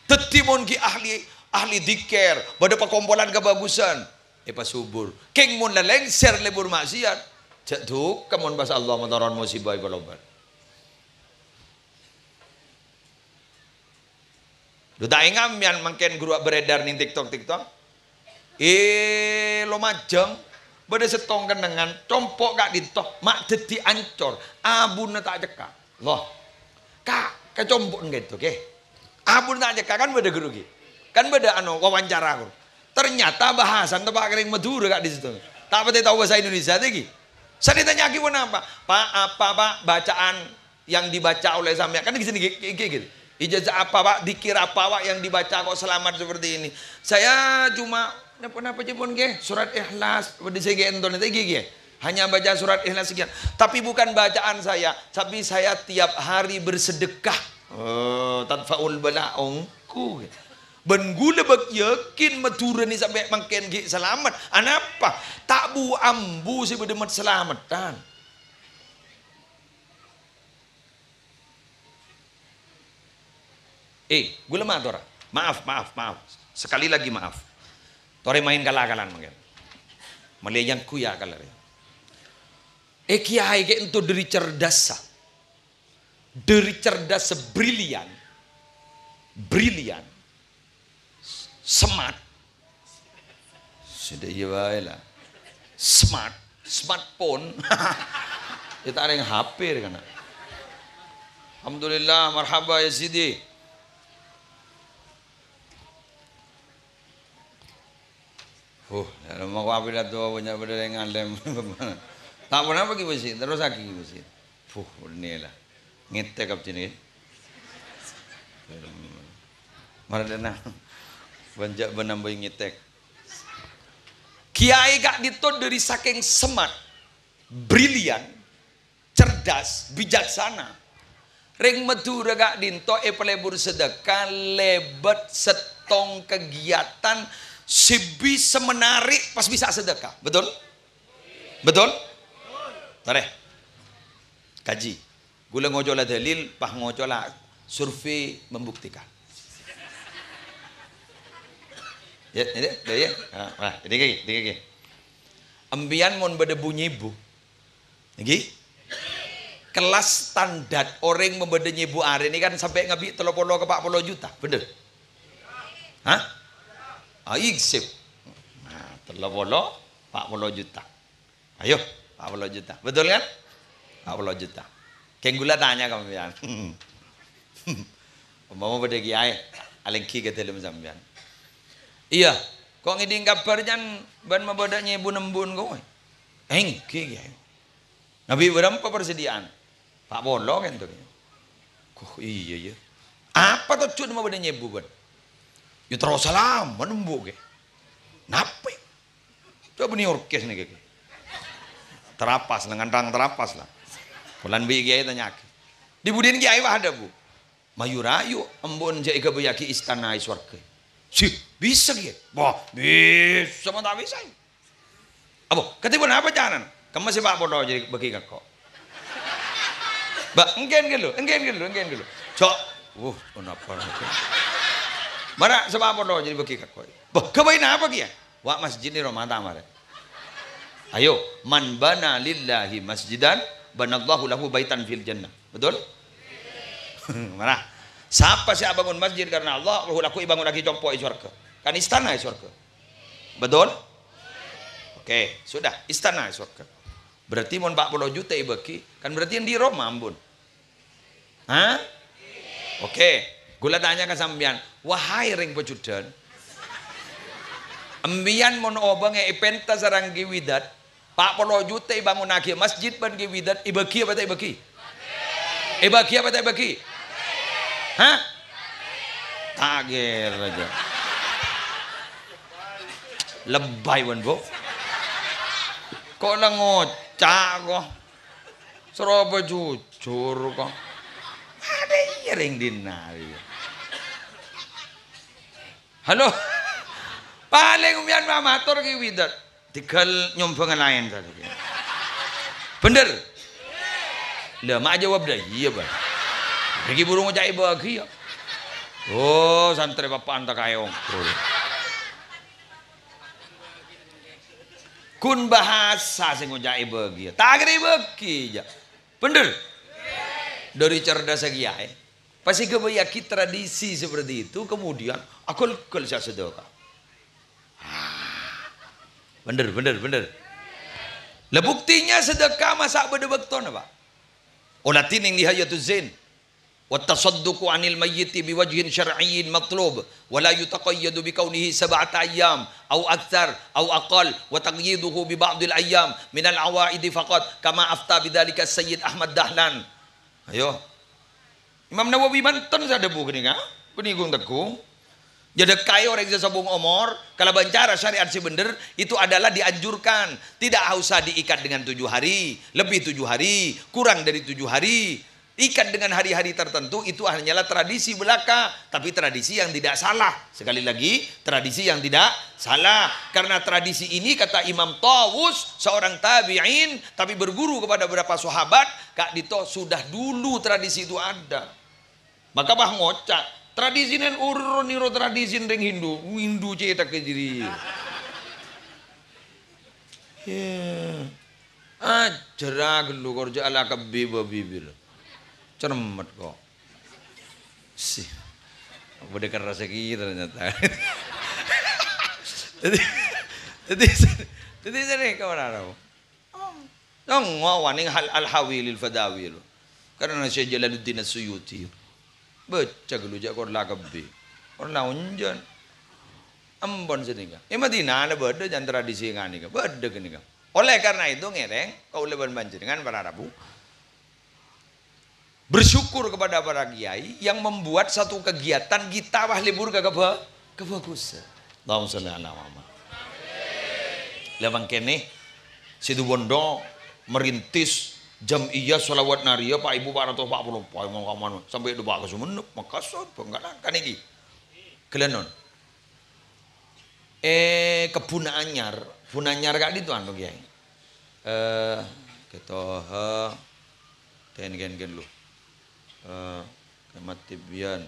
Dhâddhi mon ghi' ahli, ahli dzikir, bâdâ pakompolan kabhâghusân, èpasubur. Kèng mon la lèngsèr lebur maksiat, jhâ' dhukâ mon pas Allah matoron musibah èpalobâr. Lu ta' enga' mèyan mangkèn ghuru beredar nèng TikTok, TikTok? Eh, Lumajang. Bâdâ sèttong kennengngan, compo' ka'dinto, ma' dhâddhi ancor, abuna ta' cekka'. Loh, ka-, kacompo'na ka'dinto, Kè. Abuna ta' cekka', kan bâdâ ghuru, Kè. Kan bâdâ, anu, wawancara, ghuru. Ternyata bhâsana teppa' ka orèng Madhurâ ka'dinto. Ta' patè tao bhâsa Indonesia, tè, Kè. Sè ètanya'aghi ponapa? "Pak, apa, Pak, bacaan yang dibaca oleh sampean?" Kan ghi, ghi, ghi, gitu. "Ijazah apa, Pak? Dikir apa, Pak, yang dibaca kok selamat seperti ini?" "Saya cuma, napa, napa, cèpon, ngghi? Surat Ikhlas." Bâdâ sè ghi ento nèka, ghi, ghi. "Hanya baca surat Ikhlas sekian." "Tapi bukan bacaan saya, tapi saya tiap hari bersedekah." "Oh, tadfa'ul bala, ongku." "Bân ghulâ bâk yakin Madhurâ nè sampè' mangkèn ghi' salamet. Anapa? Ta' bu-ambu sè bâdâ mat-, salameddhân." Eh, ghulâ matora. Maaf, maaf, maaf. Sekali lagi maaf. Torè maèn kal-akalan mangkèn. Malè nyangku ya akal rè. Eh, kiai ka'dinto dâri cerdassa. Dâri cerdassa brilian. Brilian. Smart. Sèdhâ iyâ bhâi la. Smart, smartphone. Ètarèng H P rè kana'. Alhamdulillah, marhaba ya Sidi. Huh, ya, mau apa dah tuh, banyak bener yang ngalem. Tak apa-apa, Ki Besi, terus lagi, Ki Besi. Puh, ini lah. Ngetek apa sini? Mara dana. Banjak benambai ngetek. Kiai ka'dinto dâri sakèng smart, brilian, cerdas, bijaksana. Rèng Madhurâ ka'dinto è palebur sedekah lèbât sèttong kegiatan sè bisa menarik pas bisa sedekah. Betul? Betul? Torè. Kaji. Ghulâ ngocola dalil, pas ngocola survei membuktikan. Ya, ini, ya, ya. Nah, nah, ini lagi, ini lagi. Empiyan mon bâdâ bu nyèbu. Ngghi? Kelas standar orèng mon bâdâ nyèbu arè nèka kan sampè' ngabi' tello polo ka pa' polo juta, bhender? Hah? Ah, iksip. Nah, tello polo, pa' polo juta. Ayo, pa' polo juta. Betul kan? Pa' polo juta. Kèng ghulâ tanya ka sampèyan. Umpama bâdâ kiai, alèngghi ka dâlem sampèyan. "Iyâ, ko' ngèdhing kabhâr jân bân mabâdâ nyèbu nembun kowe?" "Èngghi, Kiai." "Ngabi' bârâmpa parsadhiyâ'ân?" "Pa' polo kento, Kiai." "Koh, iyâ, iyâ. Apa tojjhuna mabâdâ nyèbu bân?" "Yâ terro salaman, Embu', Kiai." "Napè?" "Coba bânnè orkes nèka, Kiai." Terapas la, ngantang terapas la. Polana bi' Kiai tanya'aghi. "Di budina Kiai, wah, adâ, Bu?" "Mayu-rayu, embu'en jhâ' èghâbâyyaghi istana è sowarga." "Sih, bisa, Kiai?" "Wah, bisa, ma' ta' bisa." "Apa? Kadhi ponapa carana?" "Kemma sè pa' polo jârèya bâghi ka engko'." "Bâ, èngghi ghâllu, èngghi ghâllu, èngghi ghâllu." "Jhâ'." "Wuh, ponapa?" "Mara sè pa' polo jârèya bâghi ka engko'." "Bâ, ghâbây napa kèya?" "Wa' masjid nèro mata marè." Ayo, "Man bana lillahi masjidan, banallahu lahu baitan fil jannah." Betul? Mara. Sapa sè abângon masjid karena Allah, Allah lagghu' èbângonnaghi compo' è sowarga. Kan istana è sowarga. Betul? Oke, sudah, istana è sowarga. Berarti mon pa' polo juta èbâghi, kan berarti andi' roma, ampon. Hah? Oke, ghulâ tanya ka sampèyan, wahai rèng pajudhân. Empiyan mon obângnga èpènta sareng Kè Widat, pa' polo juta èbângonnaghi masjid bân Kè Widat, èbâghi apa ta' èbâghi? Èbâghi apa ta' èbâghi? Hah? Tagir aja. Lebay, bân, Bu. Ko' la ngoca', ko'. Soro apa jujur, ko'. Adâ iyâ rèng dinna' rèya. Halo. Palèng sampèyan mamator Kè Widat. Tèghâl nyombhângnga laèn saja. Bhender? La, ma' ajâwâb dâ' iyâ, Bân. Nèkè buru ngoca' èbâghi, yâ. Oh, santrè papa'an ta' kaè ongghur. Ghun bhâsa sè ngoca' èbâghi, yâ. Ta' kèra èbâghi, jâ. Bhender? Dâri cerdassa kiyaè. Pas èghâbâyyaghi tradisi seperti itu, kemudian aghâl-ghâl sè asedekah. Ah. Bhender, bhender, bhender. Lah, buktinya sedekah masa' bâdâ bâktona, Pak? Olatè neng Nihayatuz Zain. "Wa tasadduqu 'anil mayyiti biwajhin syar'iyyin matlub, wa la yutaqayyadu bi kaunihi sab'ata ayyam, au aktsar, au aqall, wa taqyiduhu bi ba'dil ayyam minal awaidi faqat, kama afta bidzalika Sayyid Ahmad Dahlan." Ayo. Imam Nawawi manten sè adhâbu ghânèka, bânnè ghun-tegghung. Jhâ' dhâkkaè orèng sè sobung omor, kalabân cara syariat sè bhendher, itu adalah dianjurkan. Tidak usah diikat dengan tujuh hari, lebih tujuh hari, kurang dari tujuh hari. Ikat dengan hari-hari tertentu, itu hanyalah tradisi belaka, tapi tradisi yang tidak salah. Sekali lagi, tradisi yang tidak salah. Karena tradisi ini, kata Imam Tawus, seorang tabi'in, tapi berguru kepada beberapa sahabat, ka'dinto sudah dulu tradisi itu ada. Maka bâ ngoca', "Tradisina orèng nèro tradisina rèng Hindu, Hindu cèthagghâ jârèya." Ya. Ajhârâ ghâllu, kor jhâ' alakabbhi bâbibir. Cermet kok. Sih. Bâdâ kerrassa kèya ternyata. Jadi, jadi, jadi, jadi, sini ke mana, Ram? Oh. Nongo waning hal al-hawi lil fadawi lo. Karena Syekh Jalaluddin As-Suyuti. Bâca ghâllu jhâ' kor la kabbhi. Kor la onjhân. Ampon sanèka. È Madinah la bâdâ jhân tradisi nganèka. Bâdâ ghânèka. Oleh karena itu, ngèrèng kaulâ bân panjhennengan para rabu, bersyukur kepada para kiai yang membuat satu kegiatan kita wah lebur ka keba-, kebagusan. Allahumma sholli ala Muhammad. Lah mangkènè, Situ Bondo merintis jam'iyah shalawat nariyah, Pak Ibu, empat ratus empat puluh, Pak Imam Kaman, sampai Depak ke Sumenep, Makassar, Bangkalan, kan iki. Ghellânon. Eh, Kebun Anyar, Kebun Anyar ka'dinto anu, Kiai. Eh, Ketoha, ten, ken, ken lu. Eh, Kemat Tibyan,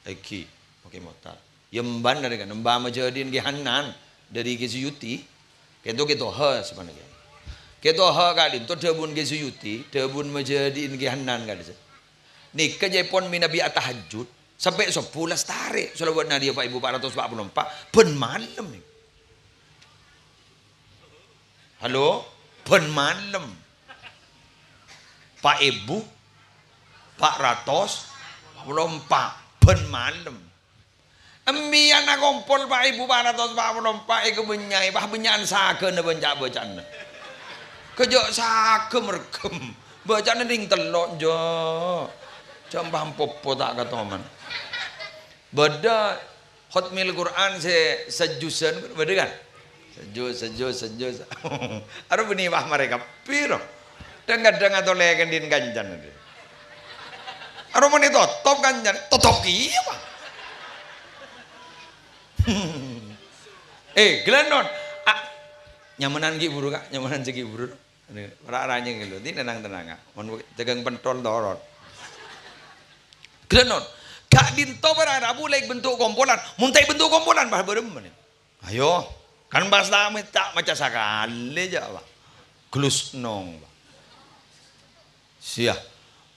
Egi, oke, Motar. Ya, emban arèya kan, emban majâdi'in Ki Hanan, dâri Ki Suyuti. Kento Ketoha, sapanèka. Ketoha ka'dinto dhâbuna Ki Suyuti, dhâbuna majâdi'in Ki Hanan ka'dinto. Nèka jâèpon mènabi atahajjud, sampè' sobbhu lastarè, shalawat nariyah Pak Ibu empat ratus empat puluh empat, bân malem nèka. Halo? Bân malem. Pak Ibu, empat ratus empat puluh empat, bân malem. Embiyan akompol, Pak Ibu, empat ratus empat puluh empat, èkabânnya'è, pas bânnya'an saghâna bân ca'-bâca'anna. Kejjhâ' saghâ merghem. Bâca'anna ning tello', jhâ'. Jhâ' pas popo ta' katoman. Bâdâ khotmil Qur'an sè sajuzan, bâdâ kan? Sajuz, sajuz, sajuz. Arè bânnè pas marè kabbhi, ro. Dhâng-kadhâng atolè kandhin kancana. Arè mon ètotop kancana, totop kèya, Pak. Eh, ghellânon. Ah, nyamanan ghi' buru, Ka'. Nyamanan sè ghi' buru. Ra-, ranyèng lo, dina nang-tenanga. Mon dagang pentol torot. Ghellânon. Ka'dinto para rabu la èbentuk kompolan. Mon ta' èbentuk kompolan, pas bârâmma nè. Ayo, kan pas ta' mè-, ta' maca sakalè jâ', Pak. Glus nong, Pak. Sia,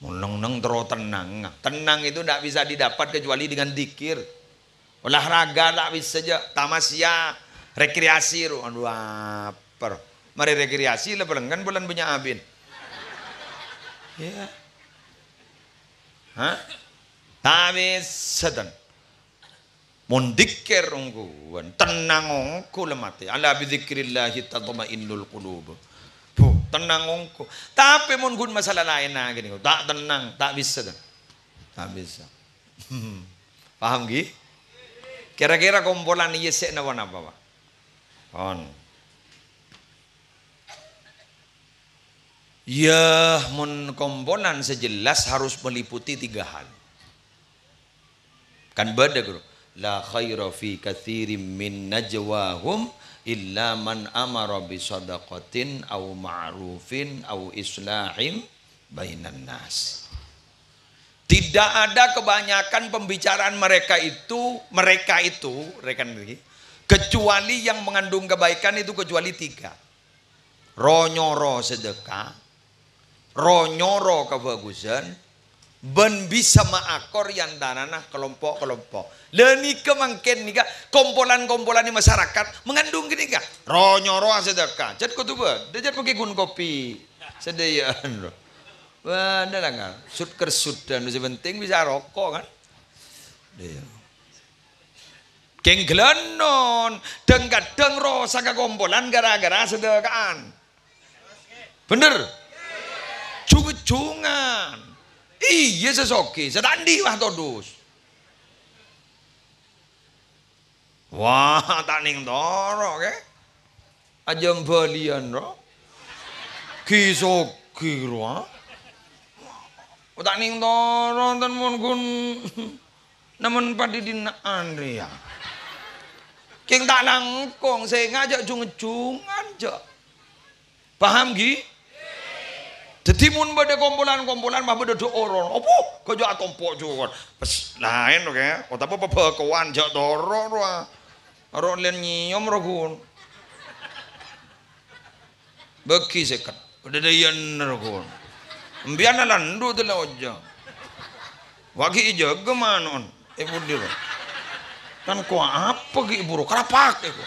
mon neng-neng terro tenang. Tenang itu ndak bisa didapat kecuali dengan dzikir. Olahraga ta' bisa jâ', tamasya, rekreasi ro. Aduh, aper. Marè rekreasi la palengngan bulân bânnya' abin. Iya. Hah? Ta' bisa, ten. Mon dzikir ongghuwân, tenang ongghu la matè. "Ala bidzikrillahi tatmainnul qulub." Bu, tenang ongghu. Tapè mon ghun masalah laènna ghâniko, ta' tenang, ta' bisa, ta'? Ta' bisa. Paham, ghi? Kira-kira kompolan iyâ sè napa-napa, Pak? Pon. Ya, mon kompolan sè jelas harus meliputi tiga hal. Kan bâdâ, Guru. "La khaira fi katsirin min najwahum illa man amara bi shadaqatin aw ma'rufin aw islahim bainan nas." Tidak ada kebanyakan pembicaraan mereka itu, mereka itu, rekan ini, kecuali yang mengandung kebaikan itu kecuali tiga. Ro-nyoro sedekah, ro-nyoro kabhâghusân, Bân bisa maakor è antarana kalompo'-kalompo'. Lha nèka mangkèn nèka kompolan-kompolan è masyarakat mangandung ghânèka. Ro-nyoro asadhâka. Jhât kodhu bâdâ, jhât pagghi' ghun kopi. Sadhâjâna, ro. Bâdâ la, kan? Sut-kersutan, sè penting bisa roko', kan? Iyâ. Kèng ghâlânon, dhâng-kadhâng rosak kompolan ghârâ-ghârâ sadhâka'an. Bhender? Jung-jungan. Iyâ, sè soghi, sè ta' andi' wah todus. Wah, ta' nèng toro', kè. Ajâm bâliyân, ro. Ghi-soghi, ro, a. Ta' nèng toro', enten mon ghun. Namen padhidhina'an rèya. Kèng ta' langkong, sènga' jhâ' jung-jungan, jhâ'. Paham, ghi? Dhâddhi, mon bâdâ kompolan-kompolan, pas bâdâ dâ'oron, apa? Ghâjâ atompo' jhughân. Pas laèn, oke. Otabâ pabhâkowan, jhâ' toro', rowa. Aro' lèn nyèyom, ro, ghun. Bâghi sèket. Padâ dâjâna rowa. Embiyan la endhu' dâlla ojhâ. Wa' ghi' èjâgâ mano'en. È budi, ro? Kan kowa apa ghi' buru karapak, èko.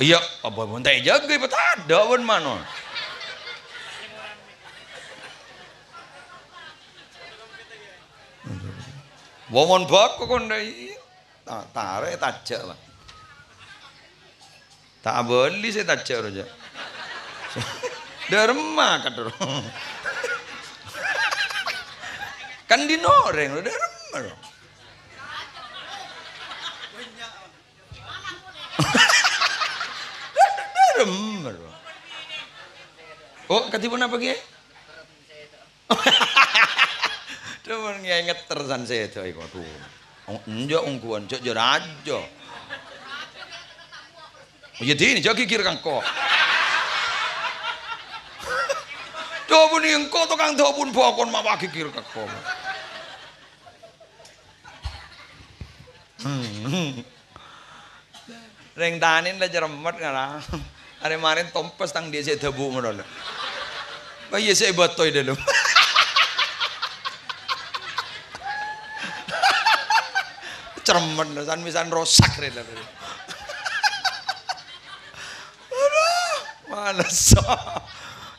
Iyâ, apa mon ta' èjâgâ, èpatadâ' bân mano'en. Wa mon bâko kon dâ' iyâ. Ta-, tarè tajâ', Pak. Ta' abâli sè tajâ' rowa, jâ'. Dâremma kadhâr. Kan dino orèng, dâremma, ro. Dâremma, ro. Oh, kadhi ponapa, Kè? Dâ' mon ngèngèt terrosan sèdhâ iku, adhu. Ong-, enjâ' ongghuwân, jâ', jâ' rajâ. Iyâ, dinah, jâ' ghighir ka engko'. Dâ' mon engko' tokang dâbuna bâkon ma' ghighir ka engko'. Hmm. Rèng tanèna la cermet ngara. Arè marèn tompes tang dhi' sè dâbu ngono lho. Kok iyâ sè èbâto è dâlem. Cermet lho, san-, misan rosak rè lho. Adhu, males.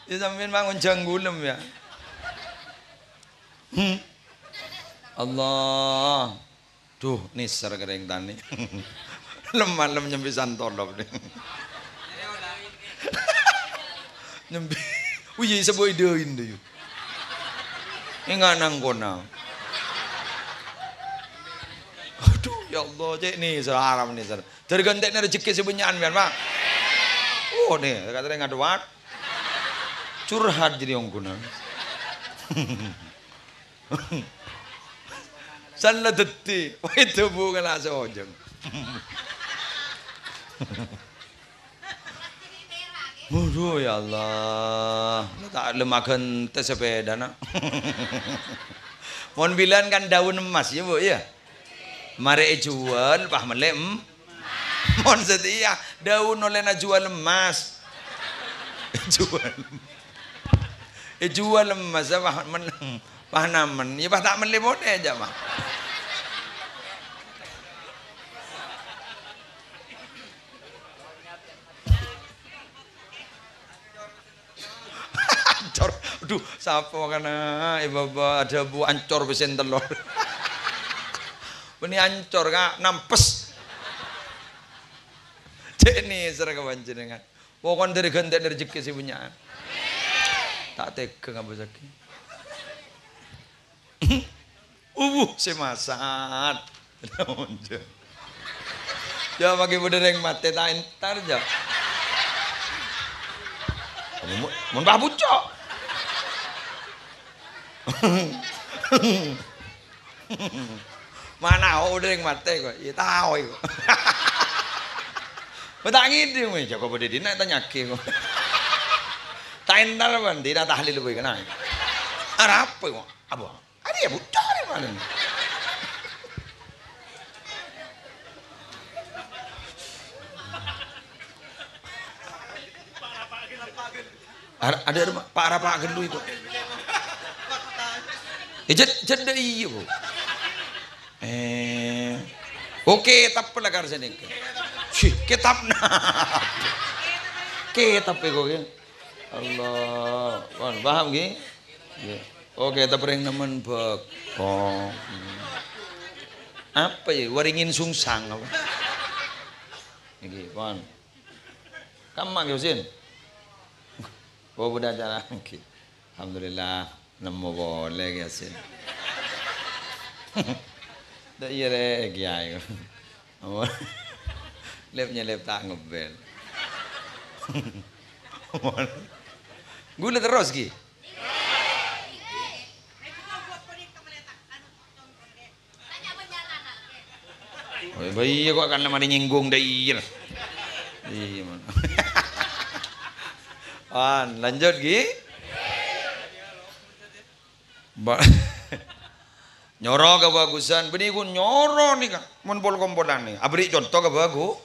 Yâ sampèyan mangon jhânggulem yâ. Hmm. Allah. Duh, nèser ka rèng tanè. Lem-malem nyembi santolop, nè. Nyembi. Wih, sebo idâin dâ, yu. Enga' nang kona. Adhu, ya Allah, cè' nèser, haram nèser. Dâri ghântèna rejhekkè sè bânnya'an, mèyan, Pak. Oh, nè, kata rèng adhu, Pak. Curhat jadi ongguna. San la dhâddhi, wah, dâbu ngala' sojeng. Adhu, ya Allah. La ta' lem aghântè sapèdana. Mon bilân kan daun emas, yâ, Bu, yâ? Marè èjhuwâl, pas mellè, em-, Mon satèya, daun ollèna jhuwâl emmas. Jhuwâl. Èjhuwâl emmas, pas men-, pas namen. Yâ, pas ta' mellè polè, jâ', Pak. Ancor. Adhu, sapa kana? Eh, baba, adâbu ancor pèssèna tello'. Bânnè ancor, Ka', nampes. Cè' nèser ka panjhennengngan. Pokon dâri ghântèna rejhekkè sè bânnya'an. Ta' tegghâ ngabâsaghi. Uwuh, sè masat. Jâ', paghi' bâdâ rèng matè ta' entar, jâ'. Mon, mon pas bucco'. Mana bâdâ rèng matè, kok? Iyâ, tao, kok. Kok ta' ngèdhing, weh, jâ' kok bâdâ dinna' tanya'aghi, kok. Ta' entar, bân, dinna' tahlil, weh, kennèng. Arapa, kok? Apa? Arèya bucco' rè malem. Ar-, ada rumah, pa'-rapa' ghâllu itu. Eh, jâ', jâ' dâ' iyâ, Bu. Eh. Oke, tap la kar sènèka. Sih, kètab na. Kètab è kok, ya. Allah. Pon, paham, ghi? Ya. Oke, tap rèng nemmen bâk. Oh. Hmm. Apa ya? Waringin sungsang apa? Niki, pon. Kamma, Ki Husin? Oh, bâdâ acara. Oke. Alhamdulillah, nemmo polè, Ki Yasin. Dâ' iyâ, rè, Kèyaè. Lep-nyelep ta' ngebbel. Ghulâ terros, Ki? Oh, iyâ, kok kan mari nyinggung dâ' iyâ. Iyâ, mon. Wan, lanjut, ghi. Ba-, nyoro kabhâghusân, bânnè ghun nyoro nèka, mon pol-kompolan nèka. Aberri' conto kabhâghu-,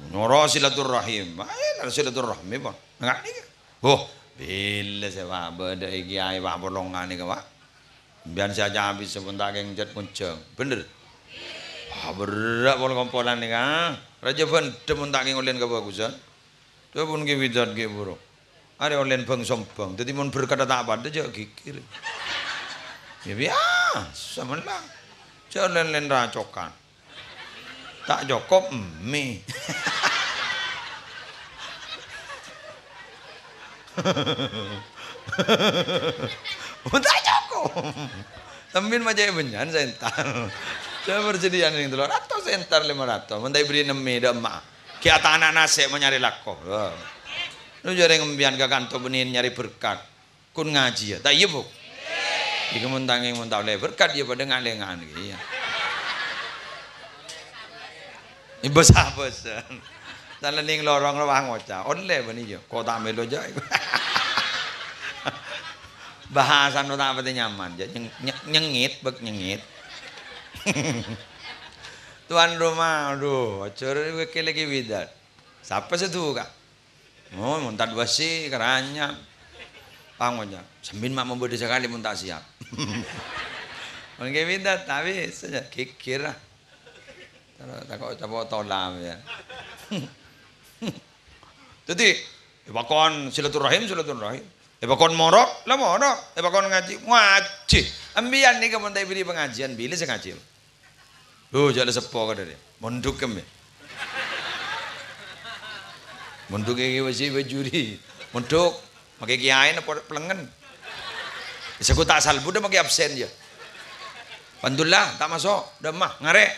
nyoro silaturrahim. Ayo, silaturrahmi, Pak. Enggak nèka. Oh, bilâ sè, Pak, bâdâ è kèyaè, Pak, polongan nèka, Pak. Sampèyan sè aca'a bisa mon ta' kèng cèt ngonjhâng. Bhender? Ah, berrâ' pol-kompolan nèka. Rajâ bhândhem mon ta' kèng ollèna kabhâghusân. Dhâbuna Kè Widat ghi' buru. Arè ollèna bâng-sombâng. Dhâddhi mon berkadda ta' padâ, jhâ' ghighir. Yâ, biyasa mella. Jhâ' lèn-lèn racokan. Ta' cokop, emmè. Ta' cokop. Sampèyan ma' cè' bânnya'an sèntar. Sè parjhâdhiyân nèng tello ratos sèntar lèma ratos. Mon ta' èberri' nemmè dâ' emma'a. Ghi' atana nasè' manyarè lako. Wah. Lu jhâreng empèyan ka kanto bânnè nyarè berkat. Ghun ngajhiyâ, ta' iyâ, Bu? Iyâ, mon ta' ngèng, mon ta' ollè berkat, iyâ padâ nga'-lènga'an, iyâ. Bâsa-bâsân. Salènèng lorong rowa ngoca', "Ollè bânnè, iyâ." Kok ta' mèlo, jhâ'. Bhâsana ta' patè nyaman, jhâ'. Nyeng-, nyeng-, nyengngit, bâk nyengngit. Tuan rumah, aduh, ajhâr wèkkèl lagi Widat. Sapa sè duka? Oh, mon ta' duwâ sè karanya. Pangonya, "Sampèyan ma' mabâdâ sakalè mon ta' siap." Mon Kè Widat, ta' bisa, jhâ', ghighir, ah. Terus tako' capo' tolam, ya. Dhâddhi, èpakon silaturrahim, silaturrahim. Èpakon morok, la morok. Èpakon ngajhi, ngajhi. Empèyan nèka mon ta' èberri' pangajhiyân, bilâ sè ngajhi? Loh, jhâ' la seppo kadhâriyâ. Mondhuk kemma. Mondhuk iki wis bajuri. Mondhuk, makè kèyaèna po-, pelengngen. Sèngko' ta' salbu dâ' makè absen, yâ. Pandullah, ta' maso', dâ' emma, ngarè'.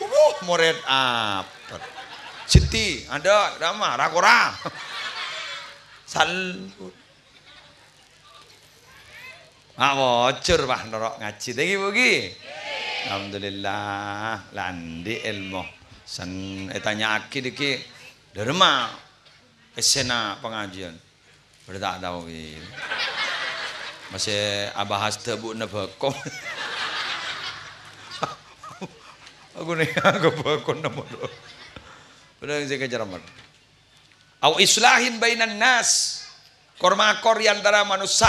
Wuh, morèd apa? Siti, adâ', dâ' emma, ra-kora. Salbu. Ma' bocor, wah, noro' ngajhi. Thank you, Bu, ghi. Alhamdulillah, la andi' èlmo. Sen ètanya'aghi dhâggi', "Dâremma essèna pangajhiyân?" Padâ ta' tao, ghi. Masè abahas dhâbu'na bhâko. Aku nèng aku bhâko nemmo. Padâ sè kacermet. Au islahin bainan nas. Kor-makor è antara manossa.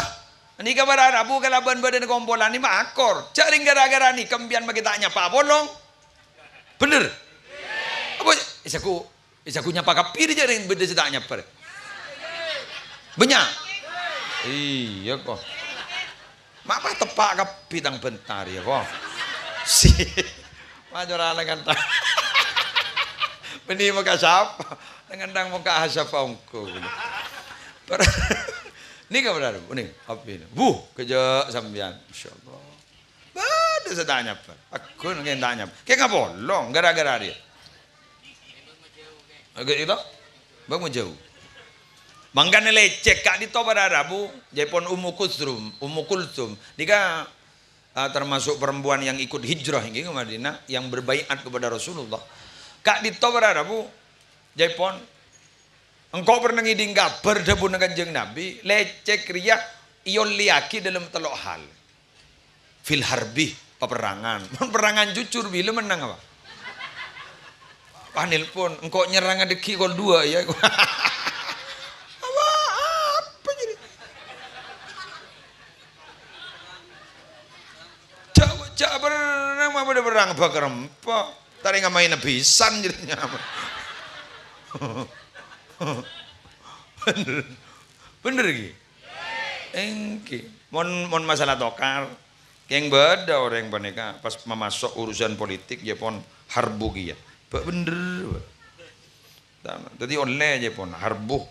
Nèka para rabu kalabân bâdâna kompolan nèka makor. Jhâ' rèng ghârâ-ghârâ nèka empèyan makè ta' nyapa apolong. Bhender? Apa, èsaghu, èsaghu nyapa kabbhi jhâ' rèng bâdâ sè ta' nyapa. Bânnya'? Iyâ, kok. Ma' pateppa' kabbhi tang bhentar, yâ, kok. Si-, ma' cora' lengan tang. Bânnè mokka' sapa? Lengan tang mokka' sapa ongghu. Par-, nèka benar, nèka, kabbhi. Wuh, kejjhâ' sampèyan. Masyaallah. Bâdâ sè ta' nyapa. Aghun kèng ta' nyapa. Kèng apolong, ghârâ-ghârâ rèya. Agak itu? Bâk majâu. Mangkana lècèk ka'dinto para rabu, jhâ' pon Ummu Kulsum, Ummu Kulsum. Nèka, ah, termasuk perempuan yang ikut hijrah ngghi ka Madinah, yang berbaiat kepada Rasulullah. Ka'dinto para rabu, jhâ' pon, engko' pernah ngèdhing kabhâr dhâbuna Kanjeng Nabi, lècèk rèya èollèyaghi dâlem tello' hal. Fil harbi, paperrangan. Mon perrangan jujur, bilâ mennang apa? Pas nelpon, "Engko' nyerrang adheggi' kol dua ya." Apa, apa jadi? Jhâ', jhâ' perrang, ma' padâ perrang bâk rempa. Tarènga maènna bhisan jârèya. Bener. Bener ghi? Èngghi. Mon, mon masalah tokar, kèng bâdâ orèng panèka pas mamaso' urusan politik, ya pon harbu kèya. Bâ' bener, bâ'. Dhâddhi ollè jâ pon harbu.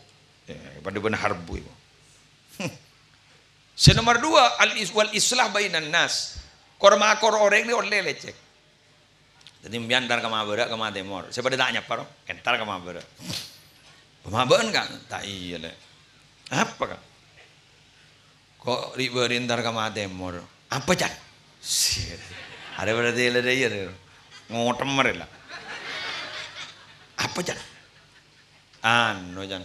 Ya, padâ bân harbu iku. Sè nomer dua, al is-, wal islah bainan nas. Kor-makor orèng nè ollè lècèk. Dhâddhi, sampèyan entar ka Mahabârâ, ka Mahatemor. Sè padâ ta' nyapa, ro? Entar ka Mahabârâ. "Pamabâ'ân, Ka'?" "Ta' iyâ, Lè'." "Apa, Ka'?" "Ko' ri'-bâri' entar ka Mahatemor." "Apa, Can?" Arè berarti lè' dâ' iyâ, rè. Ngotemmer, la. "Apa, Can?" "Anu, Can.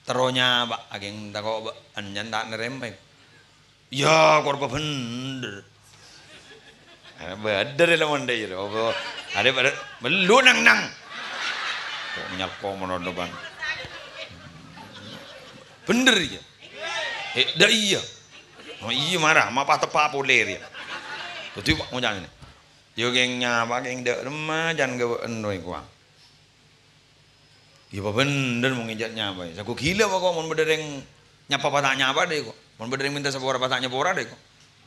Terro nyabâ', akèng tako' bâ', anyan ta' narèma." "Iyâ, kor bâ' bener." Bâdâ rè la mon dâ' iyâ, apa? Arè bâdâ, "Mellu, nang-nang." Kok nyako mono, bân. Bener, iyâ. Eh, dâ' iyâ. Oh, iyâ, mara, ma' pa-teppa' polè, rè. Dhâddhi, Pak, ngoca' ngènè. Yâ, kèng nyabâ', kèng dâ' remma, can ghâbâ'ân rowa, Ka'. Yâ, apa bener mon ngènjhâ' nyabâ'. Sago ghilâ, apa, ko', mon bâdâ rèng nyapa pas ta' nyapa, dâ' ko'. Mon bâdâ rèng mènta sapora pas ta' nyapora, dâ' ko'.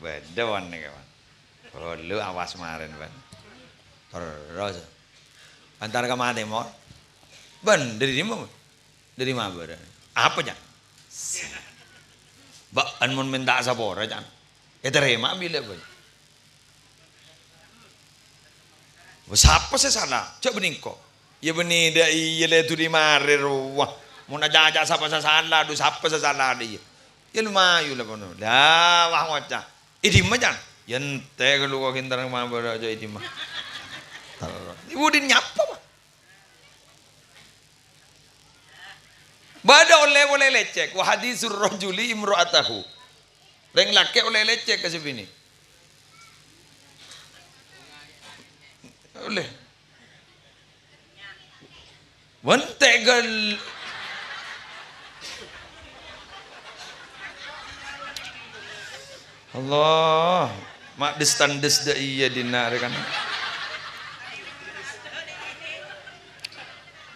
Bâdâ, wan, nèka, wan. Ghulâ awas marèn, bân. Terros. Entar ka Mahatemor. "Bân, dâri dimma, Bân?" "Dâri Mahabârâ." "Apa, Can?" "Bâ'ân mon mènta sapora, Can. Ètarèma bilâ, Bân?" "Sapa sè sala? Jhâ' bânnè engko'." "Yâ bânnè dâ' iyâ, Lè', dhuli marè rowa. Mon acaca sapa sè sala, dhu sapa sè sala dâ' iyâ?" "Yâ lumayu la, pono." "La, wah ngoca'. È dimma, Can?" "Yâ entè' ghâllu ko' kèntar Mahabârâ jhâ' è dimma." Terros. Ibu din nyapa, Pak? Bâdâ ollè polè lècèk, wa hadisur rajuli imra'atahu. Rèng lakè' ollè lècèk ka sè binè. Ollè. Wente gal. Allah. Ma' des-tandes dâ' iyâ dinna' rè kan.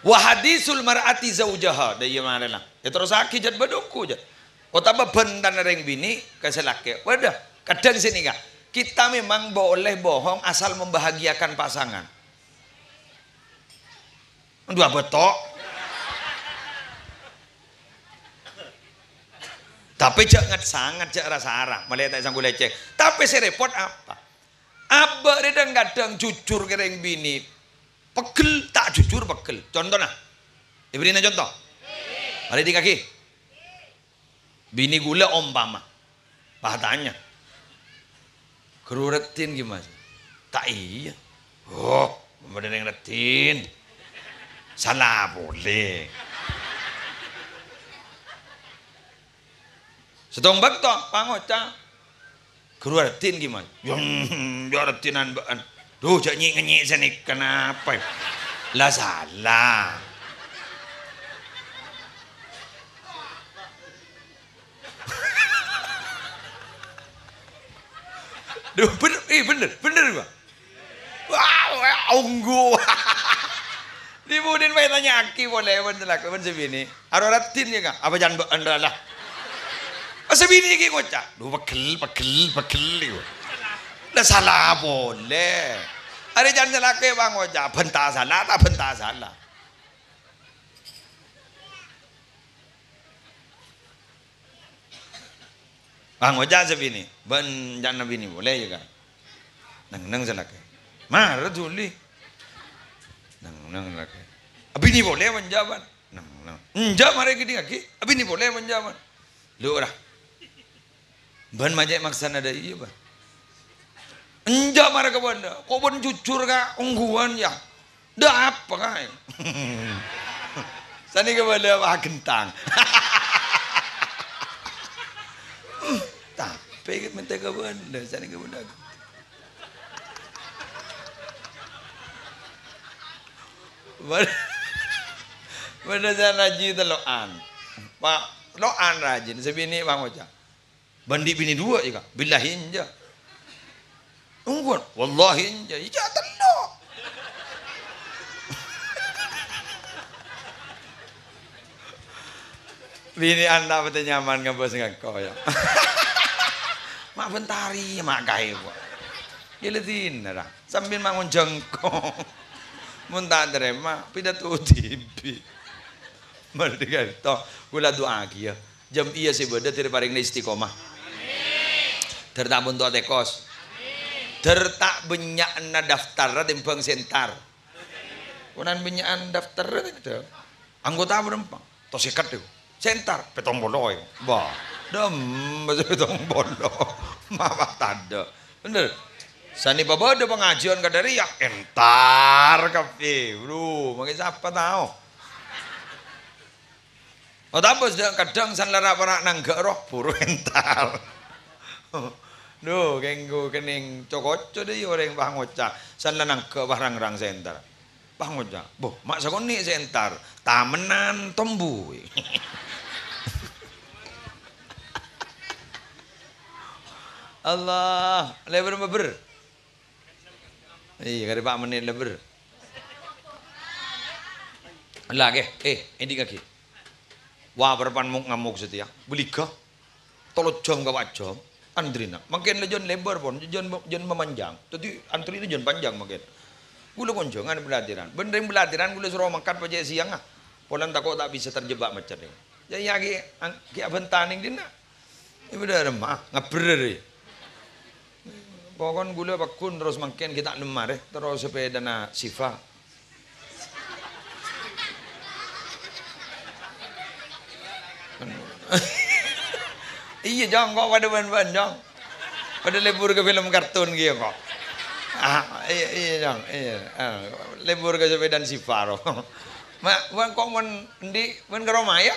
Wa hadisul mar'ati zaujaha. Dâ' iyâ marè la. Èterrossaghi jhât bâdâ ongghu jhât. Otabâ bhântanna rèng binè' ka sè lakè'. Waduh, kadhâng sè nèka. Kita memang boleh bohong asal membahagiakan pasangan. Dua betok. Tapè jhâ' ngat-sangat, jhâ' ra-sara. Malè ta' sangghu lècèk. Tapè sè rèpot apa? Abâ' rè dhâng-kadhâng jujur ka rèng binè'. Pegghel, ta' jujur pegghel. Contona. Èbèrri'na conto. Malè dingngaghi. Binè ghulâ ompama. Pas atanya. "Ghuru Reddin ghi, Mas?" "Ta' iyâ." "Oh, bâdâ neng Reddin. Sala polè." Sèttong bâkto, pangoca'. "Ghuru Reddin ghi, Mas?" "Yâ, yâ Reddinan bâ'ân." "Dhu, jhâ' nyè'-ngènyè' sanèka napa? La sala." Dhu, bener, eh, bener, bener, Pak. Wah, wah, ongghu. Dibudin wae tanya'aghi polè, mon sè lakè, mon sè binè'. Aro Reddin ya, Kak? Apa can bâ'ân ra la? Pas sè binè' ghi' ngoca', "Dhu, pegghel, pegghel, pegghel," iku. La sala polè. Arè can sè lakè pangoca', "Bhânta sala, ta' bhânta sala?" Ah, ngoca' sè binè', "Bâ'ân ca'na binè polè, ya, Kak?" Neng-neng sè lakè. Marè dhuli. Neng-neng sè lakè. "Abinè polè, mon jâ', bâ'ân?" Neng-neng. "Enjâ', marè ghi' dingngaghi. Abinè polè, mon jâ', bâ'ân?" "Lho, ra. Bâ'ân ma' cè' maksana dâ' iyâ, bâ'ân?" "Enjâ', marè kabâlâ. Ko' bâ'ân jujur, Kak, ongghuwân, ya." "Dâ' apa, Kak?" Sanèka bâlâ wah ghentang. Tapè mènta kabâlâ, sanèka bâlâ. Bân-, bâdâ sè rajin tello'an. Pa-, tello'an rajin, sè binè' pangoca'. Bân andi' binè duwâ', yâ, Ka'? Billahi enjâ'. Ongghu, wallahi enjâ'. Iyâ, tello'. Binè'an ta' patè nyaman ngabâs ngako, yâ. Ma' bhântari, ma' kaè, kok. Gila dina, ra. Sambil mangon jengkong. Mon ta' tarèma, pidato dhibi'. Mardika to, kaulâ du'aaghi, yâ. Jam'iyah sè bâdâ dhâr parèngna istiqomah. Dhâr ta' bunto atèkos. Dhâr ta' bânnya'na daftarra tèmbhâng sè entar. Ponan bânnya'an daftarra, ta' ada. Anggota bârâmpa? To sèket, yâ. Sè entar, pèttong polo, yâ. Bah, dâ'emma sè pèttong polo. Mawa tadâ'. Bhender. Sanè pabâdâ pangajiân kadâ' rèya, entar kabbhi. Bro, mangkè sapa tao? Oh, tambus dâ', kadhâng san la ra'-para' nangghâ' ro, buru entar. Dhu, kènggu kennèng co-koco dâ' iyâ orèng pas ngoca', san la nangghâ' pas rang-rang sè entar. Pas ngoca', "Boh, ma' sakonè' sè entar, tamennan tombu." Allah, lèbâr mabâr. Iyâ, karè pa' mennit lèbâr. La, ghi, eh, èndi'aghi. Wah, parappa'na mok-ngamok satèya. Bâligâ. Tello jam ka pa' jam. Antrina. Mangkèn la jân lèbâr, pon. Jân, jân mamanjang. Dâddhi, antrina jân panjang mangkèn. Kaulâ konjhângan pelatiran. Bân rèng pelatiran kaulâ soro mangkat pajhât sèyangnga. Polana tako' ta' bisa terjebak macet. Yâ, yâ, ghi, ang-, ghi abhânta nèng dinna'. Iyâ, bâdâ remma, ngabbher arè. Pokon kaulâ pagghun terros mangkèn ghi' ta' nemma rè, terros sepèdana Siva. Iyâ, Jong, kok padâ bân-bân, Jong. Padâ lèbur ka film kartun ghi, kok. Ah, iyâ, iyâ, Jong, iyâ. Ah, lèbur ka sepèdana Siva, ro. Ma', bân kok mon endi', bân ka roma, yâ?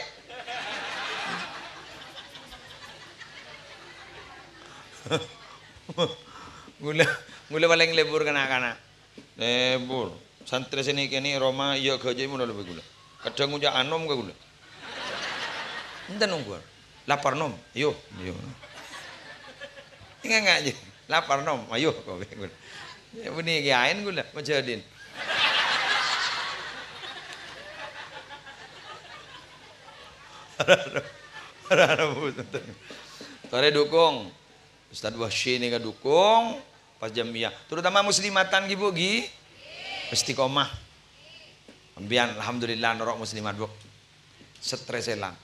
Kaulâ, kaulâ palèng lèbur ka na'-kana'. Lèbur. Santrè sè nèkènè roma iyâ ghâjâ mon lèbur kaulâ. Kadhâng ngoca' anom ka kaulâ. Enten ongghuwân. Lapar, Nom? Ayo. Ayo. Enga' nga' jâ. Lapar, Nom? Ayo. Yâ, bânnè kèyaèn kaulâ, majâdin. Torè dukung. Ustadz Wahsy nèka dukung pas jam'iyah. Terutama muslimatan, ghi, Bu, ghi. Istiqomah. Sampèyan, alhamdulillah, noro' muslimat, Bu. Stres èlang.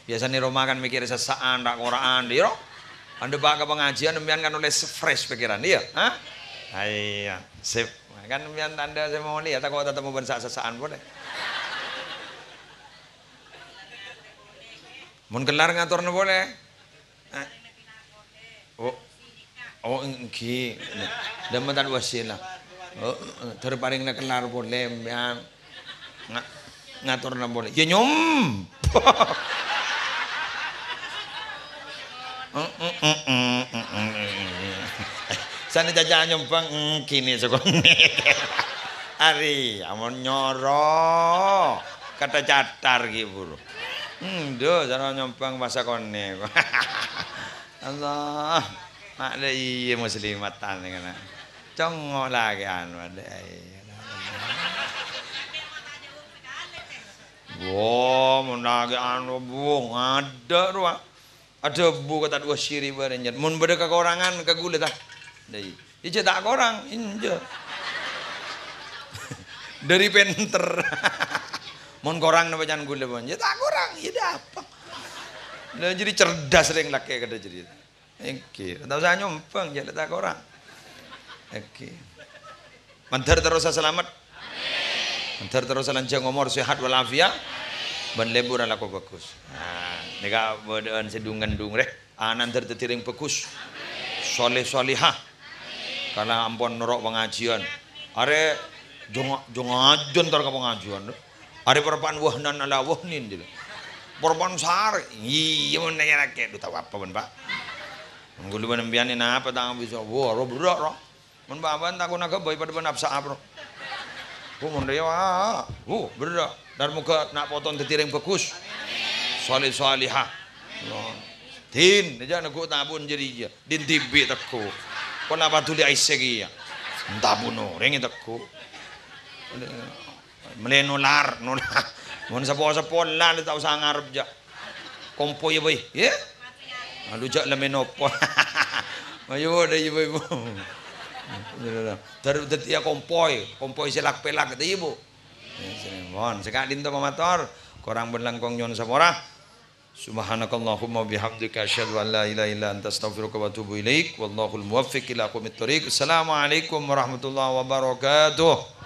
Biasanya roma kan mikir sessa'an, ra'-kora'an, iyâ, ro? Anda bâ' ka pangajiân, sampèyan kan ollè fresh pikiran, iyâ? Ha? Ah, iyâ, sip. Kan sampèyan tandhâ sè molèya, tako' tatemmon bân sa'-, sessa'an polè. Mon kellar ngatorna polè. Eh. Oh. Oh, èngghi. Dâ' mantan wasila. Oh, eh, dhâr parèngna kellar polè, sampèyan. Nga-, ngatorna polè. Yâ, nyom. Sanè caca nyombhâng, èngghi nè sakonè'. Arè, amon nyoro. Kata catar ghi buru. Endo, cara nyombhâng pas sakonè'. Allah. Mak dâ' iyâ muslimatan kana. Congo' lakè anu dâ' iyâ. Wo, mon lakè anu, bu, ngadâ' rowa. Adhâbu ka Tad Wasyiri bâreng, "Nyet, mon bâdâ kakorangan ka ghulâ, ta?" Dâi. Iyâ, jhâ' ta' korang, enjâ'. Dâri pènter. Mon korang napa can ghulâ, mon? Yâ, ta' korang, yâ, dâpa'. Lah, jârèya cerdas rèng lakè' kadâ' jârèya. Èngghi, ta' osa nyombhâng, jhâ' ta' korang. Èngghi. Mandhâr terrosa salamet. Mandhâr terrosa lanjhâng omor, sehat walafiat, bân lebur alako bhâghus. Nah, nèka bâdâ'ân sè dung-ngendung rè. Anandhâr dhâddhi rèng bhâghus. Shalèh shalèhah. Karna ampon noro' pangajiân. Arè jhung-, jhung ajhân tar ka pangajiân. Arè parappa'na wahnan ala wahnin, jârèya. Parappa'na sarè. Iyâ, mon nèka lakè'. Dhu, tao apa, bân, Pak? Ghulâ bân sampèyan napa ta' bisa? Wah, ro berrâ', ro. Mon bâbân tako' naga bhâi padâ bân Hafsa, bro. Bu, mon rèya, ah, bu, berrâ'. Dhâr moghâ na' potona dhâddhi orèng bhâghus. Shaleh shalehah. Din, jhâ' neggu' tabun jârèya. Din dhibi' tegghu'. Pola paduli aèssè kèya. Tabun orèng tegghu'. Mellè nolar, nolar. Mon seppo-seppo la, ta' osa ngarep jhâ'. Kompoy bhâi, yâ? Aduh, jhâ' la menopo. Ayo, dâ' ibu-ibu. Dhâr dhâddhiyâ kompoy, kompoy sè lak-pèlak, dâ' ibu. Mon, sè ka'dinto mamator, korang bân langkong nyo'on sapora. Subhanakallahumma wa bihamdika, asyhadu an la ilaha illa anta, astaghfiruka wa atubu ilaik. Wallahul muwaffiq ila aqwamit thoriq. Assalamualaikum warahmatullahi wabarakatuh.